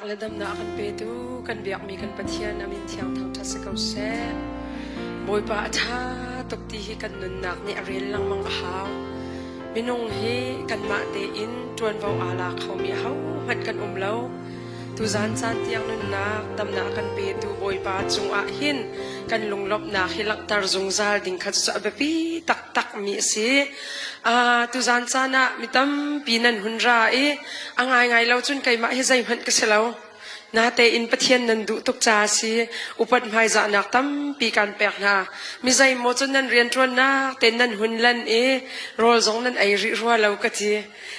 Le damnak a kan petu kan biakmi kan Pathian a min thiang thangṭhat si ko seh. Bawipa a ṭha tuk ti hi kan nunnak nih a rel lengmang a hau. Minung hi kanmah tein ṭuanvo aa la khomi ahohmanh kan um lo. Tuzan caan tiang nunnak damnak a kan petu Bawipa cungah hin kan lunglawmhnak hi langhter zungzal ding kha cu a biapi taktakmi a si. Uh, tuzan caan ah mi tampi nan hun ra i a ngaingai lo cun keimah hi zeihmanh ka si lo. Natein Pathian nan duh tuk ca a si. Upat hmaizahnak tampi kan pek hna. Mi zeimaw cun nan rianṭuannak tein nan hun lan i rawl zong nan ei rih rua lo ka ti.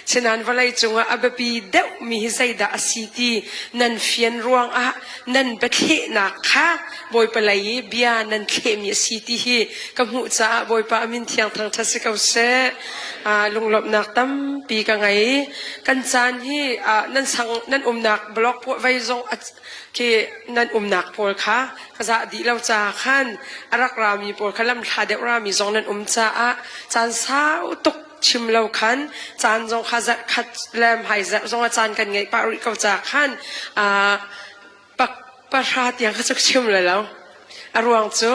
Sinain vawlei cungah a biapi deuhmi hi zeidah a si ti nan fian ruangah nan biathlehnak kha Bawipa lei i bia nan thlehmi a si ti hi ka hmuh caah Bawipa a min thiang thangṭhat si ko seh. Lunglawmhnak tampi ka ngei. Kan caan hi nan sang nan umnak blog vei zong khi nan umnak pawl kha ka zah dih lo ca khan a rak rami pawl kha lamthla deuh rami zong nan um caah caan sau tuk chim lo khan caan zong kha zarh khat le hmai zarh zong ah caan kan ngeih pah rih ko ca khan pak pahra tiang kha cu chim le lo. A ruang cu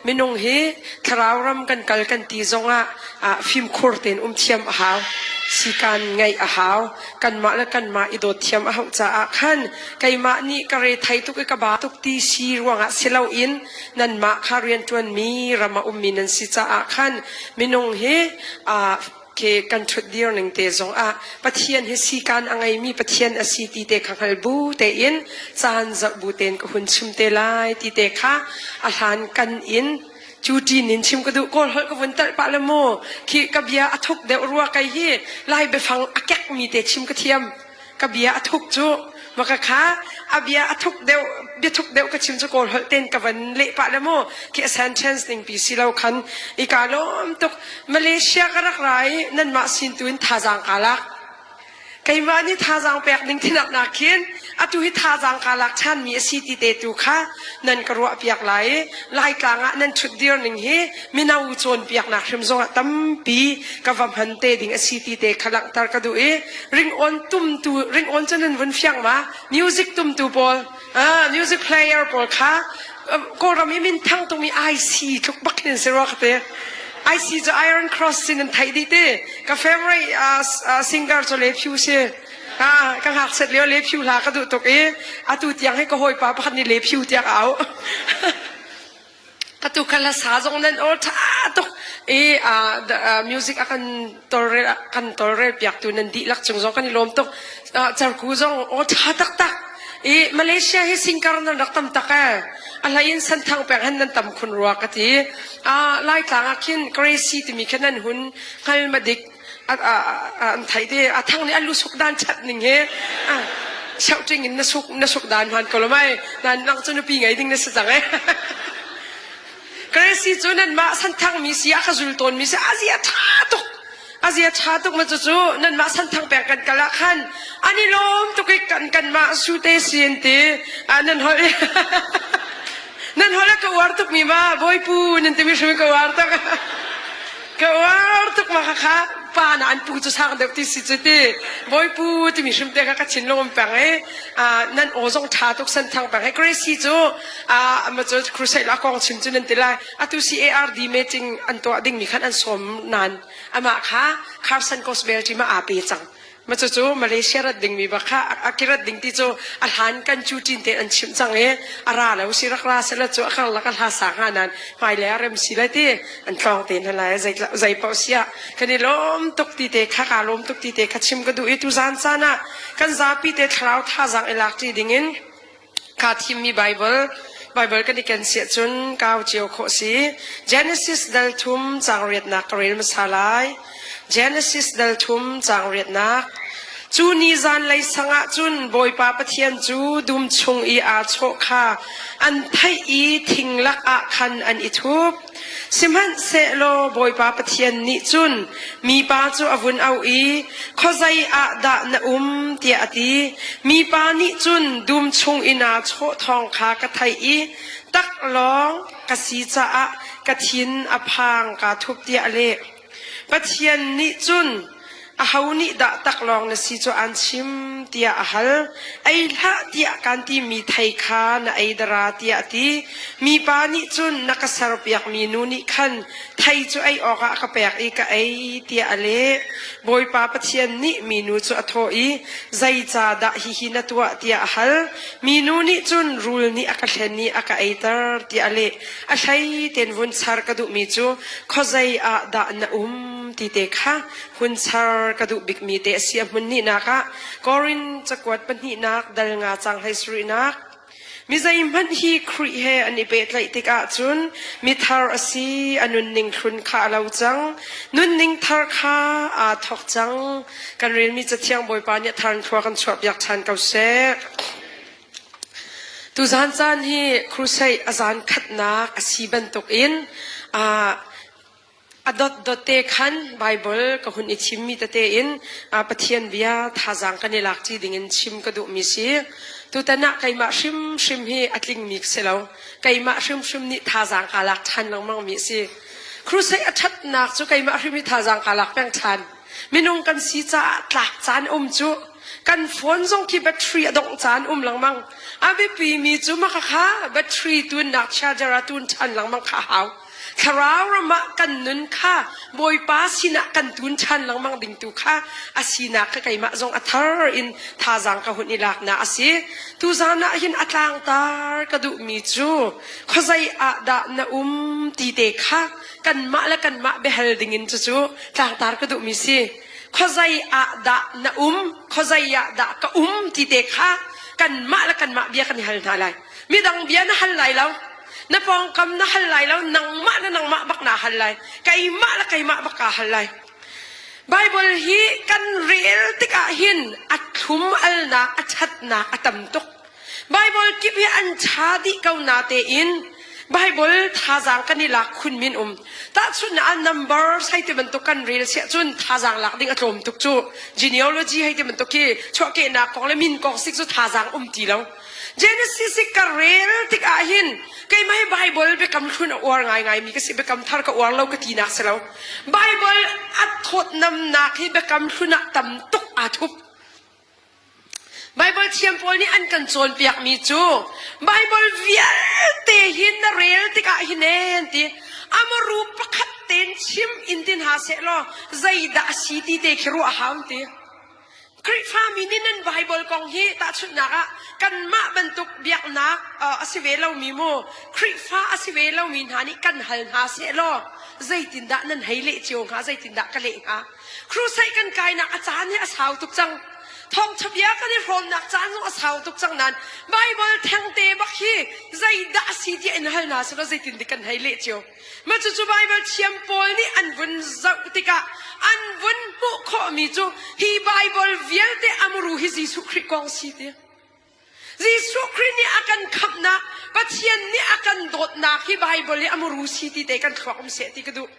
minung hi thlarau ram kan kal kan ti zongah fimkhur tein um thiam a hau. Sikan ngeih a hau. Kanmah le kanmah i dawt thiam a hauh caah khan keimah nih ka re thei tuk i ka ba tuk ti si ruangah si loin nanmah kha rianṭuanmi ram a ummi nan si caah khan minung hi khi kan ṭhutdir ning te zongah Pathian hi sikan a ngeimi Pathian a si ti te kha hngal bu tein caan zoh bu tein ka hun chim te lai ti te kha a hlan kan in cu ṭin in chim ka duh. Kawl holh ka vun talh pah le mu khi ka bia a thuk deuh rua kei hi Lai biafang a kekmi te chim ka thiam. Ka bia a thuk cu maka kha a bia a thuk deuh bia thuk deuh ka chim cu Kawl holh ten ka van leh pah le mu khi a sentence ning pi si lo khan i ka lawm tuk. Malaysia ka rak ra i nanmah sin tu in thazaang kaa lak. Keimah nih thazaang pek ding thinak nak khin atu hi thazaang kaa lak ṭhanmi a si ti te tu kha nan ka ruah piak lai i Laitlang ah nan ṭhutdir ning hi mino cawnpiaknak hrim zongah tampi ka va hman te ding a si ti te kha langhter ka duh i ringawn tumtu ringawn cu nan vun fiang ma? Music tumtu pawl music player pawl kha Kawlram i minthang tungmi IC tluk bak hin si rua ka ti. IC cu Iron Cross sin an theih dih ti. Ka favorite singer cu Le Phu si. Ka ngakchiat lio Le Phu hla ka duh tuk i atu tiang hi ka hawipa pakhat nih Le Phu tiah ka auh. Atu kha hlasa zong nan aw ṭha tuk i music a kan tawlrel kan tawlrel piaktu nan dihlak cung zong kan i lawm tuk. Carku zong aw ṭha taktak. I Malaysia hi singkar nan rak tam tak ee. A hlei in Senthang peng han nan tam khun rua ka ti. Laitlang ah khin Gracie timi kha nan hun hngal ma dik an thei te a thang nih a lu suk dan chat ning he cheuhṭing in na suk na suk dan hman ko lo mai nan nang cu nupi ngei ding na si cang eh. Gracie cu nan mah santhang mi si a ka zul tawn mi si a zia ṭha tuk a zia ṭha tuk ma cu cu nan mah santhang peng kan kal ah khan an i lawm tuk i kan kan mah su te si an ti nan holh nan holh ka uar tuk mi ma bawipu nan timi hrim ka uar tuk. Ka uar tuk ma kha pa na an pu cu sang deuh ti si cu ti. Bawipu timi hrim te kha ka thinlung um peng i nan aw zong ṭha tuk san thang peng i Gracie cu ama cu crusade la kong chim cu nan ti lai. Atu CARD meeting an tuah dingmi khan an sawm nan amah kha Carson Gospel team ah aa pe cang. Ma cucu Malaysia rat dingmi bak kha a kirat ding ti cu a hlan kan cu ṭin te an chimh cang i a ra lo si rak ra sela cu a karlak a hla sa hnga nan hmailei ah rem si lai ti an tlawng te hna lai. Zei zei paoh siah kan i lawm tuk ti te kha kaa lawm tuk ti te kha chim ka duh i tuzan caan ah kan zapi te thlarau thazaang i lak ṭi ding in Kaa thimmi Baibal Baibal kan i ken siah cun kau cio khawh si. Genesis dal thum caang riatnak ka rel hmasa lai. Genesis dal thum caang riatnak. Cu ni zanlei sang ah cun Bawipa Pathian cu dum chung i aa chawh kha an theih i thing lak ah khan an i thup. Sihmanhsehlaw Bawipa Pathian nih cun mipa cu a vun auh i, "Khuazei ah dah na um?" tiah a ti. Mipa nih cun dum chung i naa chawh thawng kha ka theih i taklawng ka si caah ka thin a phang kaa thup tiah a leh. Pathian nih cun. Aho nih dah taklawng na si cu aan chim tiah a hal. Ei hlah tiah kaan timi thei kha na ei dara tiah a ti. Mipa nih cun na ka serpiakmi nu nih khan thei cu ei awkah a ka pek i ka ei tiah a leh. Bawipa Pathian nih minu cu a thawh i zeicahdah hihi na tuah tiah a hal. Minu nih cun rul nih a ka hlen i a ka eiter tiah a leh. A hlei tein vun char ka duhmi cu khuazei ah dah na um ti te kha hun char ka duh bikmi te a si. A hmun nihnak ah Korin cakuat pahnihnak dal nga cang hlei sarihnak Mi zeihmanh hi Khrih he an i pehtlaih tikah cun mithar a si, a nunning hlun kha a lo cang, nunning thar kha aa thawk cang. Kan relmi Cathiang Bawipa nih a thar in thlua kan chuahpiak ṭhan ko seh. Tuzan caan hi crusade a zan khatnak a si bantukin A dotdot te khan Baibal ka hun i thimmi tete in Pathian bia thazaang kan i lakṭi dingin chim ka duhmi si. Tutan ah keimah hrimhrim hi a tlingmi ka si lo. Keimah hrimhrim nih thazaang kaa lak ṭhan lengmangmi a si. Crusade a ṭhatnak cu keimah hrim hi thazaang kaa lak peng ṭhan. Minung kan si caah tlak caan um cu kan phone zong khi battery a dongh caan um lengmang. A biapimi cu maka kha battery tunnak charger ah tun ṭhan lengmang kha a hau. Thlarau ram ah kan nun kha Bawipa sinah kan tun ṭhan lengmang ding tu kha a sinak kha keimah zong a thar in thazaang ka hun i laknak a si. Tuzan ah hin a tlangtar ka duhmi cu khuazei ah dah na um ti te kha kanmah le kanmah biahal dingin cucu tlangtar ka duhmi si. Khuazei ah dah na um, khuazei ah dah ka um ti te kha kanmah le kanmah bia kan i hal hna lai. Midang bia na hal lai lo. Na pawngkam na hal lai lo, nangmah le nangmah bak naa hal lai. Keimah le keimah bak kaa hal lai. Bible hi kan rel tikah hin a thlum alnak, a ṭhatnak a tam tuk. Bible kip hi an ṭha dih ko na tein Bible thazaang kan i lak khun min um. Tahchunhnak ah numbers hei ti bantuk kan rel siah cun thazaang lak ding a tlawm tuk cu. Genealogy hei ti bantuk khi chuahkehnak kong le min kong sik cu thazaang um ti lo. Genesis i ka rel tikah hin keimah hi Bible biakam hlun a uar ngaingaimi ka si biakam thar ka uar lo ka tinak si lo. Bible a thawtnamnak hi biakam hlun ah tam tuk aa thup. Bible thiam pawl nih an kan cawnpiakmi cu Bible vialte hi na rel tikah hin en ti amaru pakhat tein chim in tin ha seh law zeidah a si ti te khi ruah hau ti. Khrihfami nih nan Baibal kong hi tahchunhnak ah kanmah bantuk biaknak a si ve lomi mu Khrihfa a si ve lomi hna nih kan hal hna sehlaw zeitindah nan hei leh cio hnga zeitindah ka leh hnga Crusade kan kainak a caan hi a sau tuk cang thawngṭha bia kan i hrawmnak caan zong a sau tuk cang nain Baibal thengte bak hi zeidah a si tiah in hal hna sehlaw zeitindik kan hei leh cio Mah cucu Baibal thiam pawl nih an vun zoh tikah an vun hmuh khawhmi cu hi Baibal vialte a muru hi Jesuh Khrih kong si ti. Jesuh Khrih nih a kan khamhnak, Pathian nih a kan dawtnak hi Baibal i a muru si ti te kan thluak um seh ti ka duh.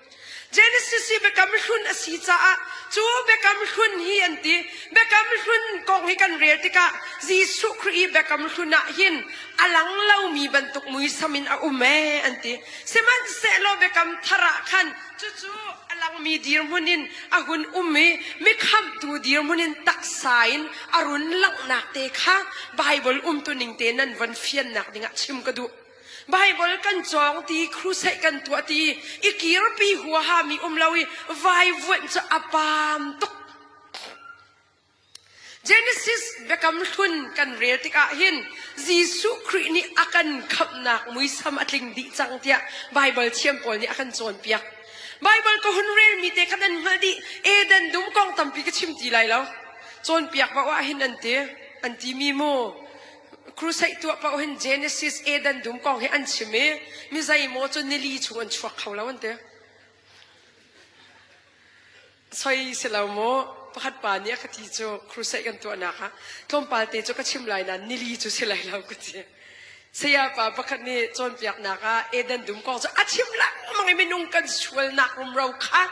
Genesis hi biakam hlun a si caah cu biakam hlun hi an ti. Biakam hlun kong hi kan rel tikah Jesuh Khrih i biakam hlun ah hin a lang lomi bantuk muisam in a um ee an ti. Sihmanhsehlaw biakam thar ah khan cucu a langmi dirhmun in a hun um i mikhamhtu dirhmun in taksa in a run langhnak te kha Baibal umtuning te nan von fiannak dingah chim ka duh. Baibal kan cawng ti, crusade kan tuah ti, i kirpi huaha mi um lo i vaivuanh cu a paam tuk. Genesis biakam hlun kan rel tikah hin Jesuh Khrih nih a kan khamhnak muisam a tling dih cang tiah Baibal thiam pawl nih a kan cawnpiak. Baibal ka hun relmi te kha nan hngalh dih. Eden dum kong tampi ka chim ti lai lo. Cawnpiak paoh ah hin an ti. An timi mu crusade tuah paoh hin Genesis Eden dum kong hi an chim i mi zeimaw cu nili chung an chuak kho lo an ti. Soi si lo maw? Pakhat pa nih a ka ti cu crusade kan tuahnak ah tlawmpal te cu ka chim lai nain nili cu si lai lo ka ti. Saya pa pakhat nih cawnpiaknak ah Eden dum kong cu a chim lengmang i minung kan sualnak rumro kha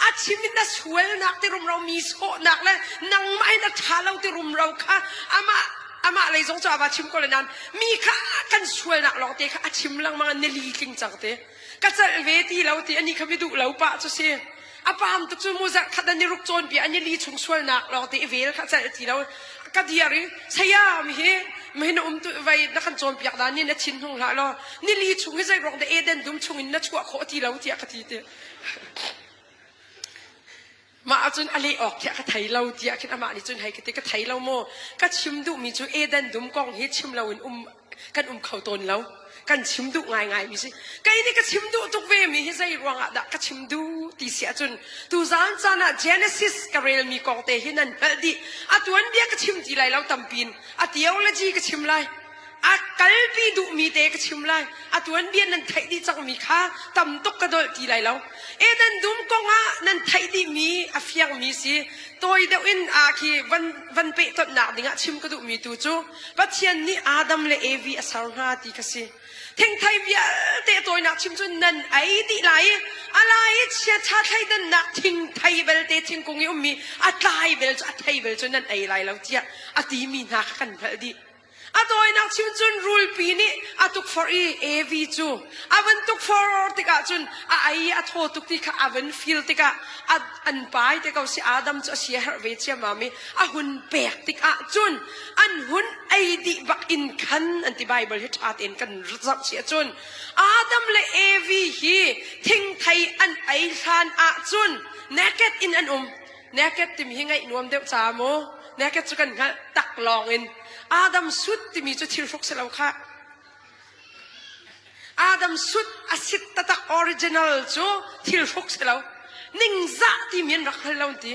a chim in na sualnak ti rumro mi sawhnak le nangmah in a ṭha lo ti rumro kha amah amah lei zong cu a va chim ko le nain mi kha kan sualnak lawng te kha a chim lengmang nili tling cang te ka celh ve ti lo ti ani kha mi duh lo pah cu si. A paam tuk cu mu zarh khat an i ruk cawn bia an i li chung sualnak lawng te i vel kha celh ti lo. Ka diar i saya mi hi mi na um tu vai na kan cawn piak dan ni na thin hung hlah law ni li chung hi zei ruang dah Eden dum chung in na chuah khawh ti lo tiah ka ti ti. Mah ahcun a leh awk khiah ka thei lo tiah khin amah nih cun hei ka ti ka thei lo maw ka chim duhmi cu Eden dum kong hi chim loin um kan um kho tawn lo kan chim duh ngaingai mi si kei nih ka chim duh tuk ve mi hi zei ruangah dah ka chim duh ti si ahcun tuzaan caan ah Genesis ka relmi kong te hi nan hngalh dih a tuanbia ka chim ti lai lo tampin a theology ka chim lai A kalpi duhmi te ka chim lai. A tuanbia nan theih dih cangmi kha tam tuk ka dolh ti lai lo. Eden dum kong ah nan theih dihmi a fiangmi si. Tawi deuh in a khi van, van pehtonhnak dingah chim ka duhmi tu cu Pathian nih Adam le Evi a ser hna ti kha si. Thingthei vialte tawinak chim cu nan ei dih lai i a lai i chiaṭha thleidannak thingthei belte thingkung i ummi a tlai bel cu a thei bel cu nan ei lai lo tiah a timi hna kha kan hngalh dih. A tawinak chim cun rulpi nih a tukforh i Evi cu a van tukforh tikah cun a ei a thaw tuk ti kha a van feel tikah a an pai te ko si Adam cu a sia herh ve ciammam i a hun pek tikah cun an hun ei dih bak in khan an ti Bible hi ṭha tein kan zoh si ahcun Adam le Evi hi thingthei an ei hlan ahcun naked in an um Naked timi hi ngaih nuam deuh ca maw? Naked cu kan hngalh tak lawng in Adam sut timi cu thil hruk si lo khah. Adam sut a sit tatak original cu thil hruk si lo. Ningzah timi an rak hngal lo ti.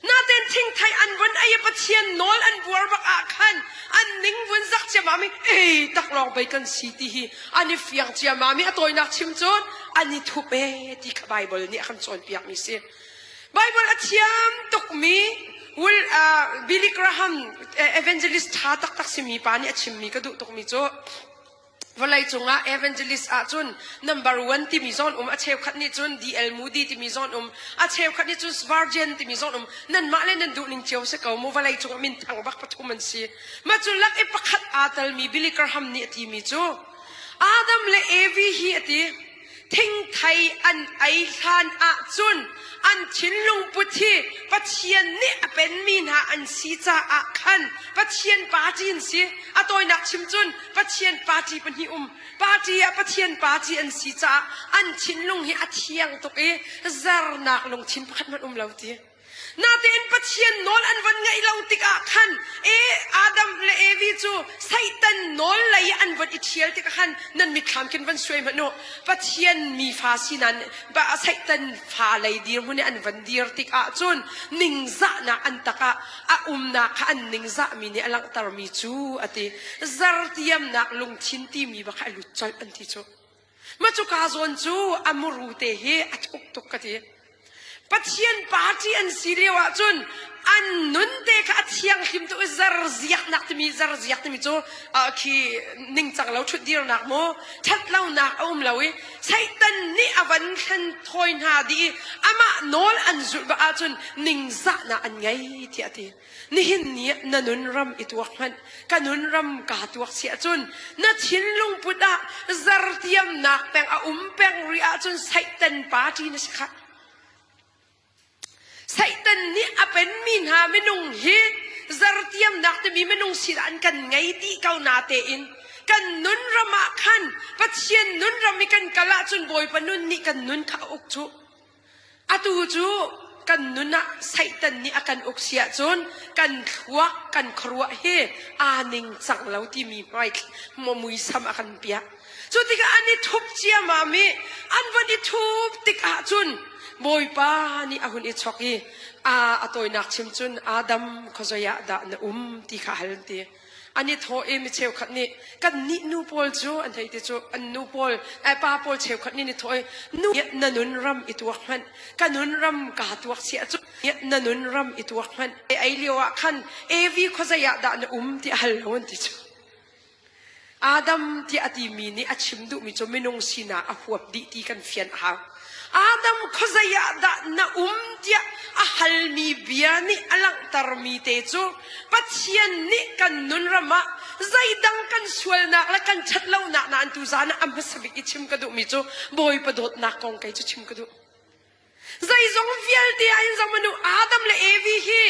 Naten thingthei an vun ei Pathian nawl an buar bak ah khan an ning vun zak ciamam i ei tak lawng bei kan si ti hi an i fiang ciamam i a tawinak chim cun an i thup e ti kha Bible nih a kan cawnpiak mi si. Bible a thiam tukmi Will, uh, Billy Graham evangelist ṭha taktak simi pa nih a chimmi ka duh tukmi cu vawlei cungah evangelist ahcun number one timi zawn um a cheukhat nih cun DL Moody timi zawn um a cheukhat nih cun Spurgeon timi zawn um nanmah le nan duh ning cio si ko mu vawlei cungah minthang bak pathum an si mah cu lak i pakhat aa telmi Billy Graham nih a timi cu Adam le Evi hi a ti Thingthei an ei hlan ahcun an thinlung put hi Pathian nih a penmi hna an si caah khan Pathian party an si. A tawinak chim cun Pathian party pahnih um. Party ah Pathian party an si caah an thinlung hi a thiang tuk i zernak lungthin pakhat hmanh um lo ti. Natein Pathian nawl an van ngaih lo tikah khan e Adam le Evi cu Satan nawl lei an van i ṭhial tikah khan nan mitthlam khin van suai hmanh u. Pathian mi fa si nan Satan fa lei dirhmun i an van dir tikah cun ningzahnak an tak ah a umnak kha an ningzahmi nih a langhtermi cu a ti. Zartiamnak lungthin timi bak kha a lut colh an ti cu. Mah cu ka zawn cu a muru te hi a thuk tuk ka ti. Pathian party an si lio ahcun an nun te kha a thianghlim tuk i zarziaknak timi zarziak timi cu khi ningcang lo ṭhutdirnak maw ṭhatlonak a um lo i Satan nih a van thlen thawi hna dih i amah nawl an zulh bak ahcun ningzahnak an ngei tiah a ti. Nihin ni ah na nun ram i tuak hmanh ka nun ram kaa tuak si ahcun na thinlung put ah zartiamnak peng a um peng rih ahcun Satan party na si khah. Satan nih a penmi hna minung hi zartiamnak timi minung sinah an kan ngei dih ko na tein kan nun ram ah khan Pathian nun ram i kan kal ahcun Bawipa nun nih kan nun kha a uk cu. Atu cu kan nun ah Satan nih a kan uk si ahcun kan thluak kan khuaruah hi aa ningcang lo timi hmai muisam a kan piah. Cu tikah an i thup ciammam i an van i thup tikah cun Bawipa nih a hun i chok i a a tawinak chim cun Adam khuazei ah dah na um ti kha a hal an ti. An i thawh i mi cheukhat nih kannih nu pawl cu an hei ti cu an nu pawl pa pawl cheukhat nih an i thawh i nu na nun ram i tuak hmanh ka nun ram kaa tuak si ahcun na nun ram i tuak hmanh ei lio ah khan Evi khuazei ah dah na um ti a hal lo an ti cu Adam tiah a timi nih a chim duhmi cu minung sinak a huap dih ti kan fian a hau. Adam khuazei ah dah na um tiah a halmi bia nih a langhtermi te cu Pathian nih kan nun ram ah zeidang kan sualnak le kan ṭhatlonak nain tuzaan ah a hmasa bik i chim ka duhmi cu Bawipa dawtnak kong kei cu chim ka duh. Zeizong vialte ah hin zohmanh u, Adam le Evi hi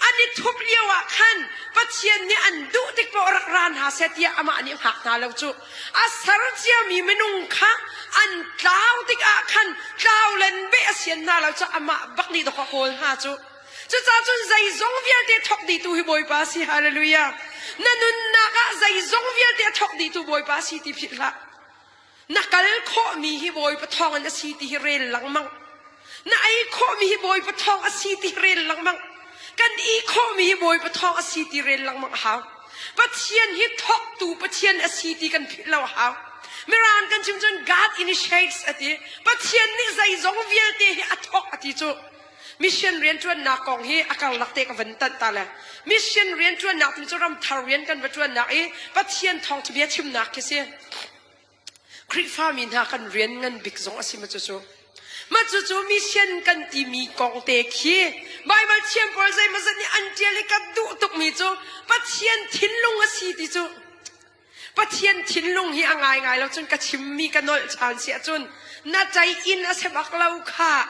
an i thup lio ah khan Pathian nih an duh tik paoh rak ra hna seh tiah amah nih a hngak hna lo cu. A ser ciami minung kha an tlau tikah khan tlau len beh a sian hna lo cu amah bak nih dawk a kawl hna cu. Cucaah cun zeizong vialte thawk dihtu hi Bawipa a si. Hallelujah. Na nunnak ah zeizong vialte a thawk dihtu Bawipa a si ti philh hlah. Na kal khawhmi hi Bawipa thawngin a si ti hi rel lengmang. Na ei khawhmi hi Bawipa thawng a si ti hi rel lengmang. Kan i khawhmi hi Bawipa thawng a si ti rel lengmang a hau. Pathian hi thawktu Pathian a si ti kan philh lo a hau. Mirang kan chim cun God initiates a ti. Pathian nih zeizong vialte hi a thawk a ti cu. Mission rianṭuannak kong hi a karlak te ka van tanh ta le mission rianṭuannak timi cu ramthar rian kan va ṭuannak i Pathian thawngṭha bia chimnak khi si. Khrihfami hna kan rian ngan bik zong a si ma cucu. Mah cucu mission kan timi kong te khi Baibal thiam pawl zeimawzat nih an ṭial i ka duh tukmi cu Pathian thinlung a si ti cu Pathian thinlung hi a ngaingai lo cun ka chimmi ka nolh ṭhan si ahcun na ṭai inn a si bak lo khah.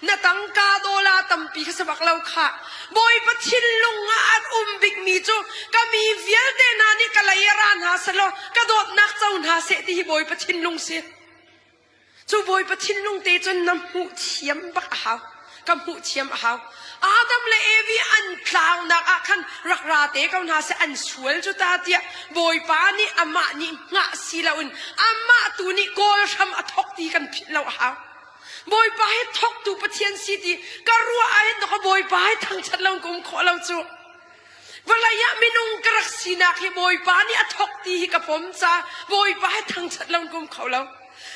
Na tangka dawla tampi kha si bak lo khah. Bawipa thinlung ah an um bikmi cu ka mi vialte hna nih ka lei ah ra hna selaw ka dawtnak co hna seh ti hi Bawipa thinlung si. Cu Bawipa thinlung te cun na hmuh thiam bak a hau. Ka hmuh thiam a hau. Adam le Evi an tlaunak ah khan rak ra te ko hna seh an sual cu ta tiah Bawipa nih amah nih hngah si loin amah tu nih kawl hram a thok ti kan philh lo a hau. Bawipa hi thoktu Pathian si ti ka ruah ah hin ka Bawipa hi thangṭhat lo ka um khawh lo cu. Vawlei ah minung ka rak sinak hi Bawipa nih a thok ti hi ka pom ca Bawipa he thangṭhat lo ka um kho lo.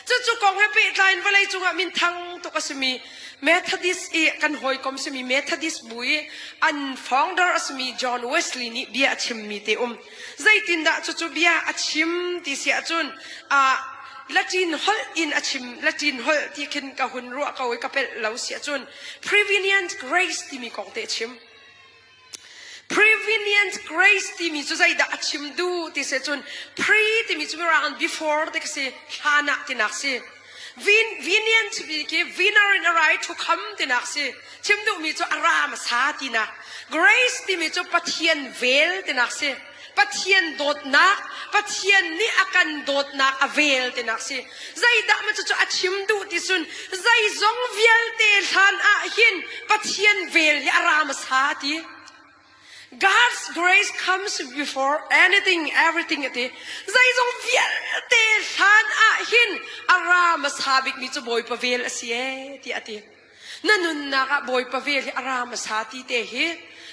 Cucu kong he pehtlai in vawlei cungah minthang tuk a simi Methodist i kan hawikom simi Methodist bu i an founder a simi John Wesley nih bia a chimmi te um. Zeitindah cucu bia a chim ti si ahcun Latin holh in a chim Latin holh ti khin ka hun ruah ko i ka pelh lo si ahcun prevenient grace timi kong te a chim. Prevenient grace timi cu zeidah a chim duh ti si cun pre timi cu mirang in before ti si hlan ah tinak si. Vin, venient timi khi winner in a rai to come tinak si. Chim duhmi cu a ra hmasa tinak. Grace timi cu Pathian vel tinak si. Pathian dawtnak, Pathian nih a kan dawtnak a vel tinak si. Zeidah ma cucu a chim duh ti cun zeizong vialte hlan ah hin Pathian vel hi a ra hmasa ti. God's grace comes before anything, everything ati. Zeizong vialte hlan ah hin a ra hmasa bikmi cu Bawipa vel a si e ti a ti. Na nunnak ah Bawipa vel hi a ra hmasa ti te hi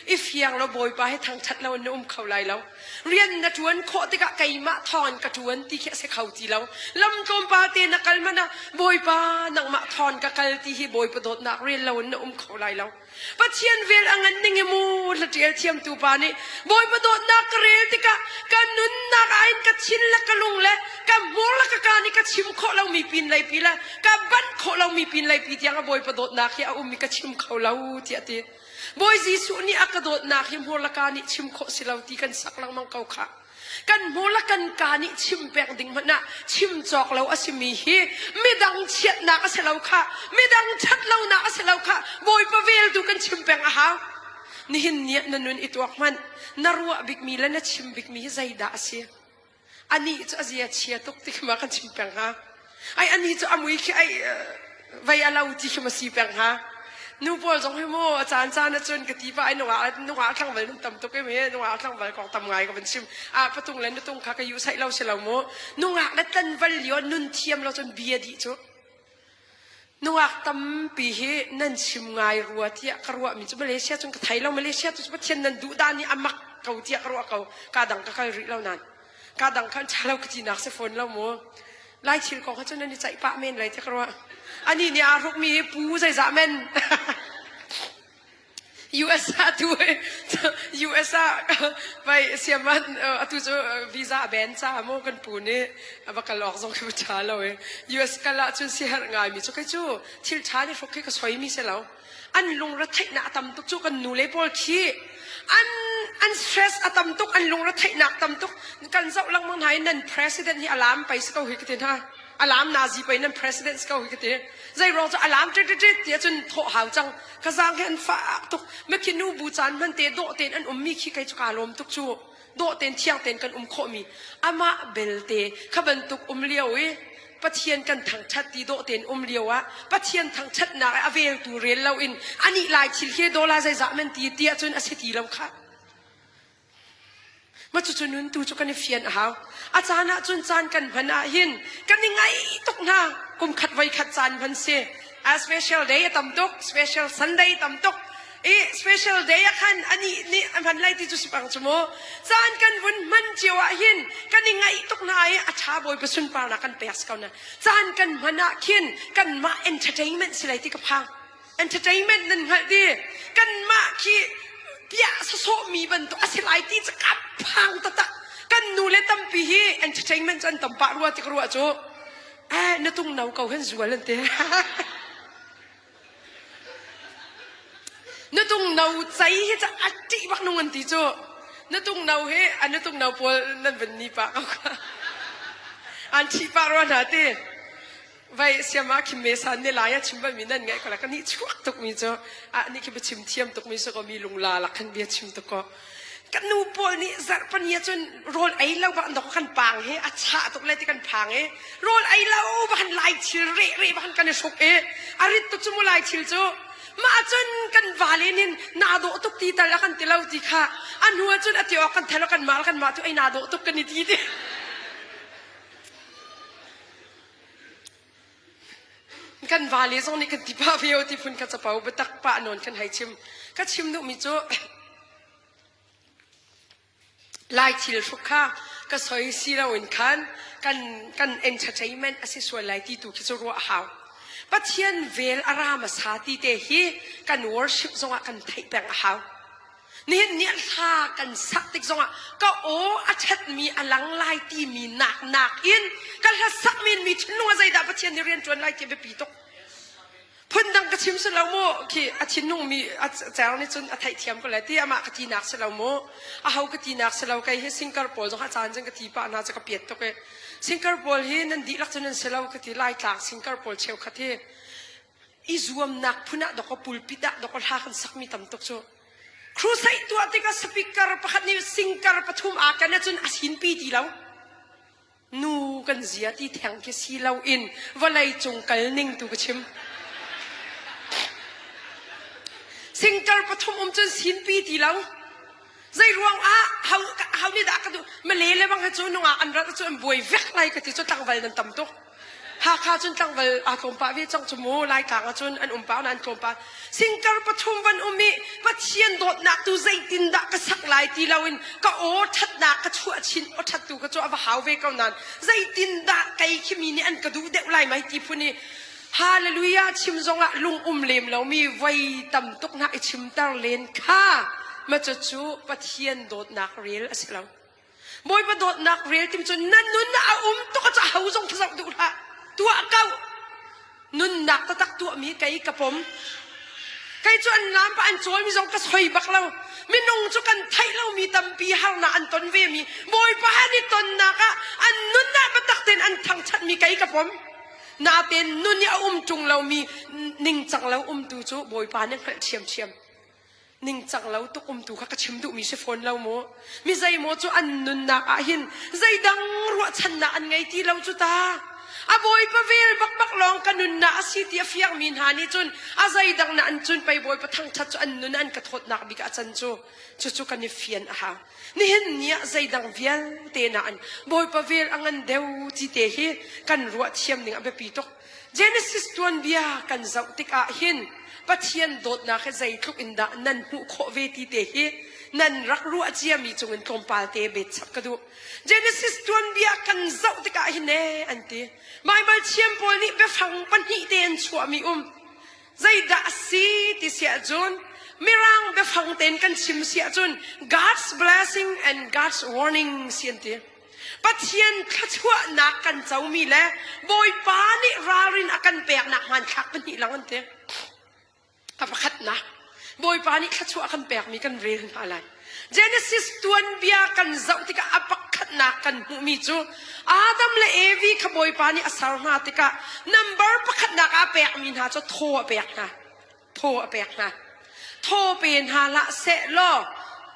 i fiang lo Bawipa hi thangṭhat lo in na um kho lai lo. Rian na ṭuan khawh tikah keimah thawngin ka ṭuan ti khi a si kho ti lo. Lam tlawmpal te na kal hmanh ah Bawipa nangmah thawng ka kal ti hi Bawipa dawtnak rel lo in na um kho lai lo. Pathian vel a ngan ning hi mu hlaṭial thiamtu pa nih Bawipa dawtnak ka rel tikah ka nunnak ah hin ka thin le ka lung le ka hmur le ka kaa nih ka chim khawh lomi pin lei pi le ka banh khawh lomi pin lei pi tiang a Bawipa dawtnak hi a um i ka chim kho lo tiah a ti. Bawi Jesuh nih a ka dawtnak hi hmur le kaa nih chim khawh si lo ti kan sak lengmang ko khah. Kan hmur le kan kaa nih chim pek ding hmanh ah chim cawk lo a simi hi midang chiatnak a si lo khah, midang ṭhat lonak a si lo khah, Bawipa vel tu kan chim peng a hau. Nihin ni ah na nun i tuak hmanh, na ruah bikmi le na chim bikmi hi zeidah a si? Anih cu a zia chia tuk ti khi ma kan chim peng hnga. Ai anih cu a mui khi ai vei a lo ti khi ma si peng hnga. Nu pawl zong hi mu a caan caan ahcun ka ti pa ai nungak nungak tlangval nan tam tuk em he nungak tlangval kong tam ngai ka van chim a patung le nutung kha ka yu saih lo si lo mu nungak le tlanval lio nun thiam lo cun bia dih cu Nungak tampi hi nan chim ngai rua tiah ka ruahmi cu Malaysia cun ka thei lo. Malaysia cu Pathian nan duh dan nih a mak ko tiah ka ruah ko. Ka dang ka kal rih lo nan. Ka dang khan ṭha lo ka tinak si fawn lo mu. Lai thil kong kha cun nan i ceih pah men lai tiah ka ruah. Anih nih aa hrukmi hi pu zeizah men. US ah tu US ah vai siaman atu cu visa a ban ca mu kan pu nih a va kal awk zong khi ṭha lo i US kal ah cun siherh ngai mi cu kei cu thil ṭha nih hruk khi ka soi mi si lo an lungre theihnak a tam tuk cu kan nu le pawl khi an an stress a tam tuk an lungre theihnak tam tuk kan zoh lengmang hna i nan president hi a lam pei si ko hi ka ti hna. Alam nazi pei nan president ko hi ka ti. Zei ruang cu alam tit tit tit ti ahcun thawh hau cang. Ka zaang hi an fak tuk. Mikhi nu bu caan hman te dawh tein an ummi khi kei cu kaa lawm tuk cu. Dawh tein thiang tein kan um khawhmi. Amah belte kha bantuk um lio i Pathian kan thangṭhat ti dawh tein um lio ah Pathian thangṭhatnak i a veltu rel loin anih lai thil hi dollar zeizah man ti ti ahcun a si ti lo khah. Mah cucu nun tu cu kan i fian a hau. A caan ahcun caan kan hman ahhin kan i ngaih tuk hna. Kum khat voi khat caan hman si. A special day a tam tuk, special Sunday tam tuk. I special day ah khan anih nih a hman lai ti cu si pang cu mu. Caan kan vun hman cio ahhin kan i ngaih tuk hna i a ṭha Bawipa sunparnak kan pek si ko na. Caan kan hman ah khin kanmah entertainment si lai ti ka phang. Entertainment nan hngalh di. Kanmah khi piah sawsawhmi bantuk a si lai ti cu ka phang taktak. Kan nu le tampi hi entertainment cu an tam pah rua ti ka ruah cu. Eh, na tung no ko hen zual an ti. Na tung no cei hi cu a ṭih bak nung an ti cu. Na tung no hi a na tung no pawl nan van ni pah ko kha. An ṭhi pah rua hna ti. Vai siam ah khim me san ne lai a chim bal mi nan ngaih ko la ka nih chuak tuk mi cu a nih khi chim thiam tuk mi so ko mi lungla lak khan bia chim tuk ko kan nu pawl nih zarhpani ah cun rawl ei lo bak dok kan pang he a chah tuk le ti kan phang e rawl ei lo bak kan lai thil re re bak kan i hruk e a rit tuk cu mu lai thil cu mah cun kan vale nin na dawh tuk ti tal a kan ti lo ti kha a hnu ah cun a ti awk kan thelo kan mal kan mah cu ei na dawh tuk kan i ti ti Kan vale zong nih kan ti pah ve o ti phun kha capo biatak pah nawn kan hei chim. Ka chim duhmi cu Lai thil hruk kha ka soi si loin khan kan kan entertainment a si sual lai ti tu khi cu ruah a hau. Pathian vel a ra hmasa ti te hi kan worship zongah kan theih peng a hau. Nihin ni hla kan sak tik zongah ka aw a ṭhatmi a lang lai timi nak nakin ka hla sakmi in mi thinlung ah zeidah Pathian nih rian ṭuan lai ti a biapi tuk. Phundang ka chim si lo mu khi a thinlung mi a cer nih cun a theihthiam ko lai ti amah ka tinak si lo mu aho ka tinak si lo kei hi singer pawl zong a caan cun ka ti pah hna cu ka piat tuk i singer pawl hi nan dihlak cun nan si lo ka ti Laitlang singer pawl cheukhat hi i zuamnak phun ah dawkaw pulpit ah dawkaw hla kan sakmi tam tuk cu crusade tuah tikah speaker pakhat nih singer pathum aa ken ahcun a sinpi ti lo nu kan zia ti theng khi si lo in vawlei cung kal ning tu ka chim singer pathum um cun sinpi ti lo zei ruang ah hau hau nih dah ka duh male le bang he cu nungak an rat cu an buai vek lai ka ti cu tlangval nan tam tuk Hakha cun tlangval aa tlawm pah ve cang cu mu Laitlang ah cun an um pah nain tlawm pah singkar pathum van um i Pathian dawtnak tu zeitindah ka sak lai ti loin ka aw ṭhatnak ka chuah chin aw ṭhat tu ka cu a va hau ve ko nain zeitindah kei khi mi nih an ka duh deuh lai mai ti phun i Hallelujah chim zongah lung um lem lomi voi tam tuk hna i chimter len kha ma cucu Pathian dawtnak rel a si lo. Bawipa dawtnak rel tim cu na nun ah a um tuk a ho zong thazoh duh hlah. Tuah ko. Nunnak taktak tuahmi kei ka pom. Kei cu an lam pa an cawlmi zong ka soi bak lo. Minung cu kan theih lomi tampi harnak an ton vemi Bawipa han i tonnak ah an nunnak biatak tein an thangṭhatmi kei ka pom. Natein nun i a um ṭung lomi ningcang lo umtu cu Bawipa nih hngalh ṭhiamṭhiam. Ningcang lo tuk umtu kha ka chim duhmi si fawn lo mu. Mi zeimaw cu an nunnak ah hin zeidang ruahchannak an ngei ti lo cu ta. A bawipa vel bakbak lawng ka nunnak a si ti a fiangmi hna nih cun a zeidang na an cun pei bawipa thangṭhat cu an nun an ka thawtnak bik ah a can cu. Cucu kan i fian a hau. Nihin ni ah zeidang vialte na an bawipa vel a ngan deuh ti te hi kan ruah thiam ning a biapi tuk. Genesis tuanbia kan zoh tikah hin Pathian dawtnak hi zeitluk in dah nan hmuh khawh ve ti te hi nan rak ruah ciami cungin tlawmpal te bet chap ka duh. Genesis tuanbia kan zoh tikah hin ee an ti. Baibal thiam pawl nih biafang pahnih te an chuahmi um. Zeidah a si ti si ahcun Mirang biafang tein kan chim si ahcun God's blessing and God's warning si an ti. Pathian thluachuahnak kan comi le Bawipa nih ralrin a kan peknak hmanthlak pahnih lang an ti. A pakhatnak, Bawipa nih thluachuah a kan pekmi kan rel hna lai. Genesis tuanbia kan zoh tikah a pakhatnak. pakhatnak kan hmuhmi cu Adam le Evi kha Bawipa nih a ser hna tikah number pakhatnak ah pekmi hna cu thaw a pek hna. Thaw a pek hna. Thaw pe hna hlah seh law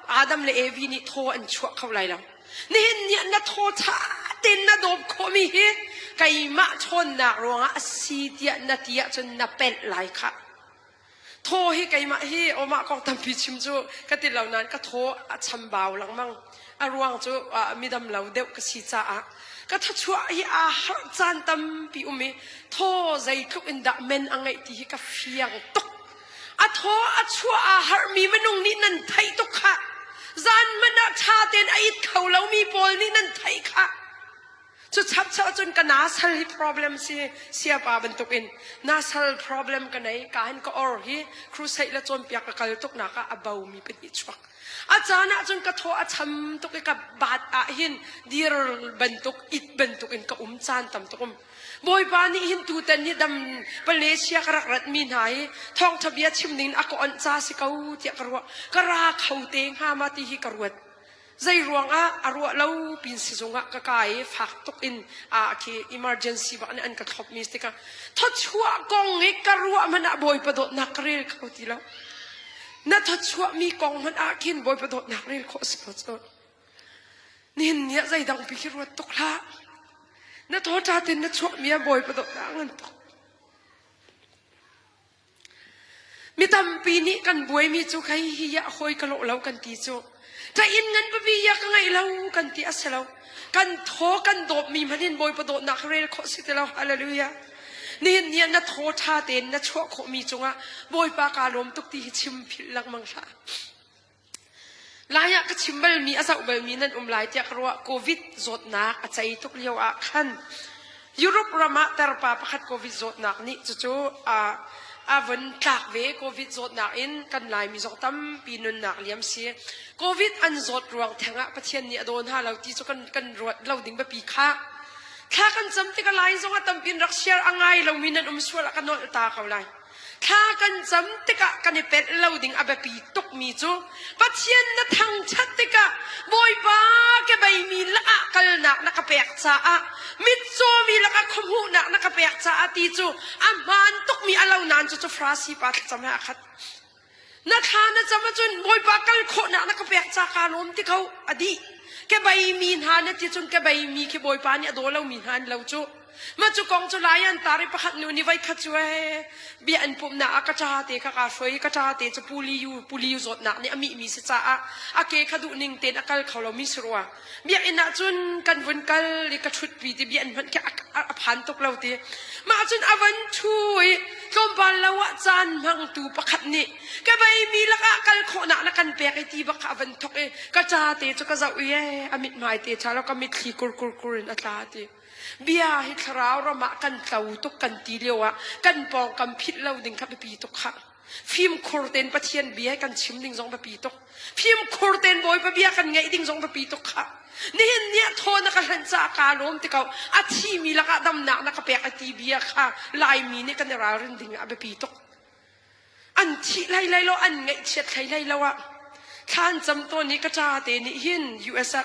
Adam le Evi nih thaw an chuah kho lai lo. Nihin ni ah na thaw ṭha tein na dawp khawhmi hi keimah ṭhawnnak ruangah a si tiah na ti ahcun na pelh lai khah. Thaw hi keimah hi awmah kong tampi chim cu ka ti lo nain ka thaw a chambau lengmang. A ruang cu midam lo deuh ka si caah ka thawchuah hi aa harh caan tampi um i thaw zeitluk in dah men a ngeih ti hi ka fiang tuk. A thaw a chuah aa harhmi minung nih nan theih tuk khah. Zan hmanh ah ṭha tein a it kho lomi pawl nih nan theih khah. Cu chapchap cun ka nasal hi problem si siapa bantukin nasal problem ka nei ka hin ka or hi crusade le cawnpiak ka kal tuk nak ah a bo mi pahnih chuak. A caan ah cun ka thaw a cham tuk i ka bat ah hin dir bantuk it bantuk in ka um caan tam tuk um. Bawipa nih hin tutan hi dam Malaysia ka rak rat mi hna hi thawngtha bia chim ding in a ka onh ca si ko tiah ka ruah. Ka ra kho te hnga ma ti hi ka ruat. Zei ruangah a ruah lo pin sizung ah ka kai i fak tuk in a khi emergency bak nih an ka thlop mi tikah thawchuah kong i ka ruah hmanh ah Bawipa dawtnak ka rel kho ti lo. Na thawchuah mi kong hmanh ah khin Bawipa dawtnak rel khawh si ko cu. Nihin ni ah zeidang pi khi ruat tuk hlah. Na thaw ṭha tein na chuah mi ah Bawipa dawtnak ngan tuk. Mi tampi nih kan buaimi cu hei hi ah hawi ka lawh lo kan ti cu. Ka inn ngan pipi ya ka ngeih lo kan ti a si lo. Kan thaw kan dawpmi hmanh in Bawipa dawtnak rel khawh si ti lo. Hallelujah. Nihin ni ah na thaw ṭha tein na chuah khawhmi cungah Bawipa kaa lawm tuk ti hi chim philh lengmang hlah. Lai ah ka chim balmi a zoh balmi nan um lai tiah ka ruah. Covid zawtnak a cei tuk lio ah khan Europe ram ah tarpa pakhat Covid zawtnak nih cucu a von tlak ve. Covid zawtnak in kan Laimi zong tampi nunnak liam si. Covid an zawt ruang theng ah Pathian nih a daw hna lo ti cu kan kan ruat lo ding biapi kha. Thla kan cam tikah Lai zong ah tampi in rak share a ngai lomi nan um sual ah ka nolh ta ko lai. Thla kan cam tikah kan i pelh lo ding a biapi tukmi cu Pathian na thangṭhat tikah Bawipa kebeimi lakah kalnak na ka pek caah mitcawmi lakah khuahmuhnak na ka pek caah ti cu a hmaan tukmi a lo nain cucu Farasi pa thlacam he a khat. Na thla na cam ahcun Bawipa kal khawhnak na ka pek ca kaa lawm ti kho a dih. Kebeimi hna na ti cun kebeimi khi Bawipa nih a daw lomi hna an lo cu. Mah cu kong cu lai an tar i pakhat nu nih voikhat cu ee bia an pumhnak ah ka ṭa te kha kaa hruai i ka ṭa te cu puliyu puliyu zawtnak nih a mihmi si caah a ke kha duh ning tein a kal kho lomi si rua. Biakinn ah cun kan vun kal i ka ṭhutpi ti bia an hmanh khi a phan tuk lo ti. Mah cun a van ṭhu i tlawmpal lo ah caan hmangtu pakhat nih ka beimi lakah kal khawhnak na kan pek i ti bak kha a van thok i ka ṭa te cu ka zoh i ee a mithmai te ṭha lo ka mitthli kur kur kur in a tla ti. Bia hi thlarau ram ah kan tlo tuk kan ti lio ah kan pawngkam philh lo ding kha biapi tuk khah. Fimkhur tein Pathian bia hi kan chim ding zong biapi tuk. Fimkhur tein Bawipa bia kan ngaih ding zong biapi tuk khah. Nihin ni ah thaw na ka hlanh caah kaa lawm ti ko. A thimi lakah damnak na ka pek a ti bia kha Laimi nih kan i ralrin ding ah biapi tuk. An thih hlei hlei lo, an ngaihchiat hlei hlei lo ah thlan cam tawn i ka ṭa te nih hin US ah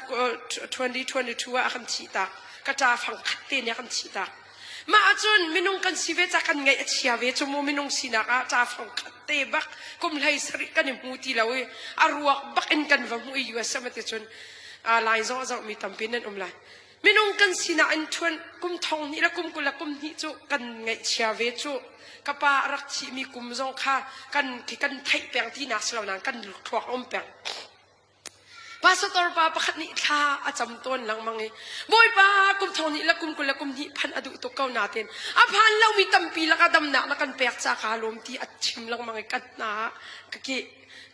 2022 ah a kan thih tak. Ka ṭa fang khat te nih a kan thih tak. Mah ahcun minung kan si ve ca kan ngaih a chia ve cu mu minung sinak ah ṭa fang khat te bak kum hlei sarih kan i hmu ti lo i a ruak bak in kan va hmuh i US ah ti cun lai zong a zohmi tampi nan um lai. Minung kan sinak in ṭhuan kum thong hnih le kum 20 le kum hnih cu kan ngaihchia ve cu. Ka pa a rak thihmi kum zong kha kan kan theih peng tinak si lo nain kan thluak a um peng. Pastor pa pakhat nih thla a cam tawn lengmang i Bawipa kum thong hnih le kum 20 le kum hnih phan a duh tuk ko nain a phan lomi tampi lakah damnak na kan pek ca kaa lawm ti a chim lengmang i kan hna ka ki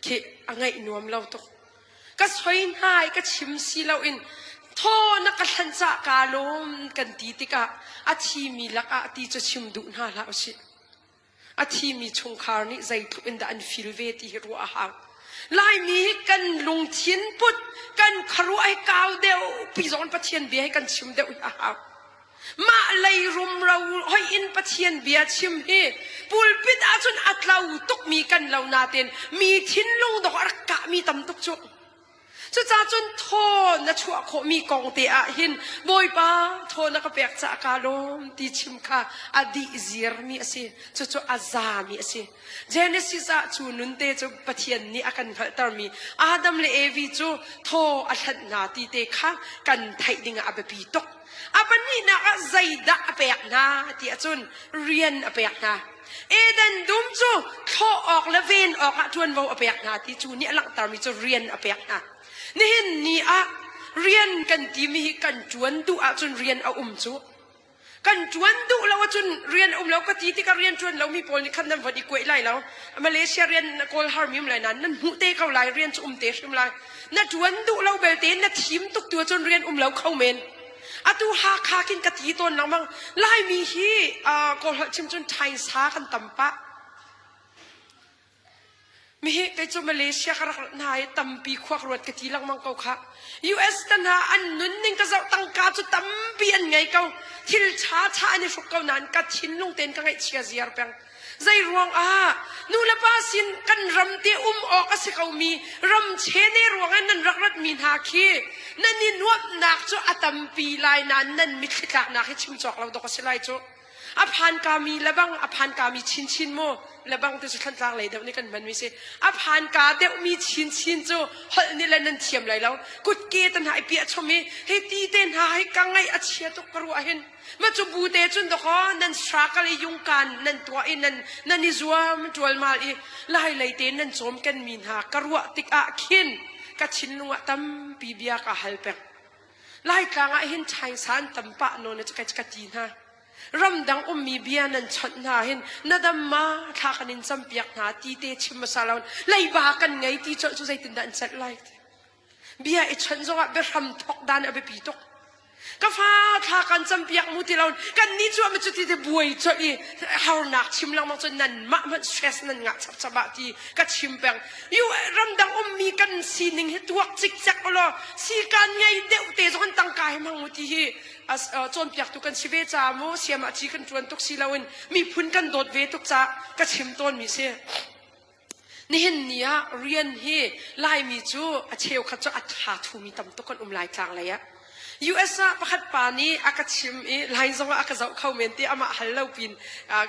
khi a ngaih nuam lo tuk. Ka soi hna i ka chim si loin thaw na ka hlanh cah kaa lawm kan ti tikah a thimi lakah ti cu chim duh hna hlah usih. A thimi chungkhar nih zeitluk in dah an feel ve ti hi ruah a hau. Laimi hi kan lungthin put, kan khuaruah hi kau deuh pi zong Pathian bia hi kan chim deuh hi a hau. Mah lei rumro hoi in Pathian bia chim hi pulpit ahcun a tlo tukmi kan lo nain mi thinlung dawh a rak kahmi tam tuk cu. Cucaah cun thaw na chuah khawhmi kong te ah hin Bawipa thaw na ka pek caah kaa lawm ti chim kha a dih zirmi a si. Cucu a zami a si. Genesis ah cu nun te cu Pathian nih a kan hngalhtermi Adam le Evi cu thaw a hlanh hna ti te kha kan theih dingah a biapi tuk. A pahnihnak ah zeidah a pek hna ti ahcun rian a pek hna. Eden dum cu thlawh awk le ven awkah ṭuanvo a pek hna ti cu nih a langhtermi cu rian a pek hna. Nihin ni ah rian kan timi hi kan ṭuan duh ahcun rian a um cu. Kan ṭuan duh lo ahcun rian a um lo ka ti tikah rian ṭuan lomi pawl nih khan nan von i kuaih lai lo. Malaysia rian kawl harmi um lai nain nan hmuh te ko lai rian cu um te hrim lai. Na ṭuan duh lo belte na thim tuk tu ahcun rian um lo kho men. Atu Hakha khin ka ti tawn lengmang. Laimi hi Kawl holh chim cun ṭhainsa kan tam pah. Mihi kei cu Malaysia ka rak rat hna i tampi khuak ruat ka ti lengmang ko kha. US te hna an nunning ka zoh tangka cu tampi an ngei ko. Thil ṭha ṭha an i hruk ko nain ka thinlung tein ka ngaihchia ziar peng. Zei ruang ah nu le pa sin kan ram te um awk a si komi ram chene ruang in nan rak ratmi hna khi nan i nuamhnak cu a tampi lai nain nan mitthli tlaknak hi chim cawk lo dawk a si lai cu. A phankami lebang a phankami chinchin mu lebang te cu Thlantlang lei deuh nih kan hmanmi si. A phanka deuhmi chinchin cu holh nih le nan thiam lai lo. Kutke te hna i piah chom i hei ti te hna hi ka ngaih a chia tuk ka ruah hin. Ma cu bu te cun dakaw nan struggle i yungkan nan tuah i nan nan i zuam ṭualmal i lai lei te nan cawm kenmi hna ka ruah tikah khin ka thinlung ah tampi bia ka hal peng. Laitlang ah hin ṭhaingsan tam pah nawn cu ka ti hna. Ramdang ummi bia nan chawnh hna hin na dam ma thla kan in campiak hna ti te chim hmasa lo leiba kan ngei ti colh cu zeitindah an celh lai. Bia i chawnh zongah biahram thok dan a biapi tuk. Ka fa thla kan campiak mu ti lo kan nih cu cu ti te buai colh i harnak chim lengmang cu nan mah hmanh stress nan ngah chapchap ah ti ka chim peng. Yu ramdang ummi kan sining hi tuak cikcek law si kan ngei deuh te zong an tangka hi hmang mu ti hi cawnpiaktu kan si ve ca mu siam ah ci kan tuan tuk si loin miphun kan dawt ve tuk ca ka chim tawn mi si. Nihin ni ah rian hi Laimi cu a cheukhat cu a tha thumi tam tuk kan um Laitlang lei ah. US ah pakhat pa nih a ka chim i Lai zong ah a ka zoh kho men ti amah hal lo pin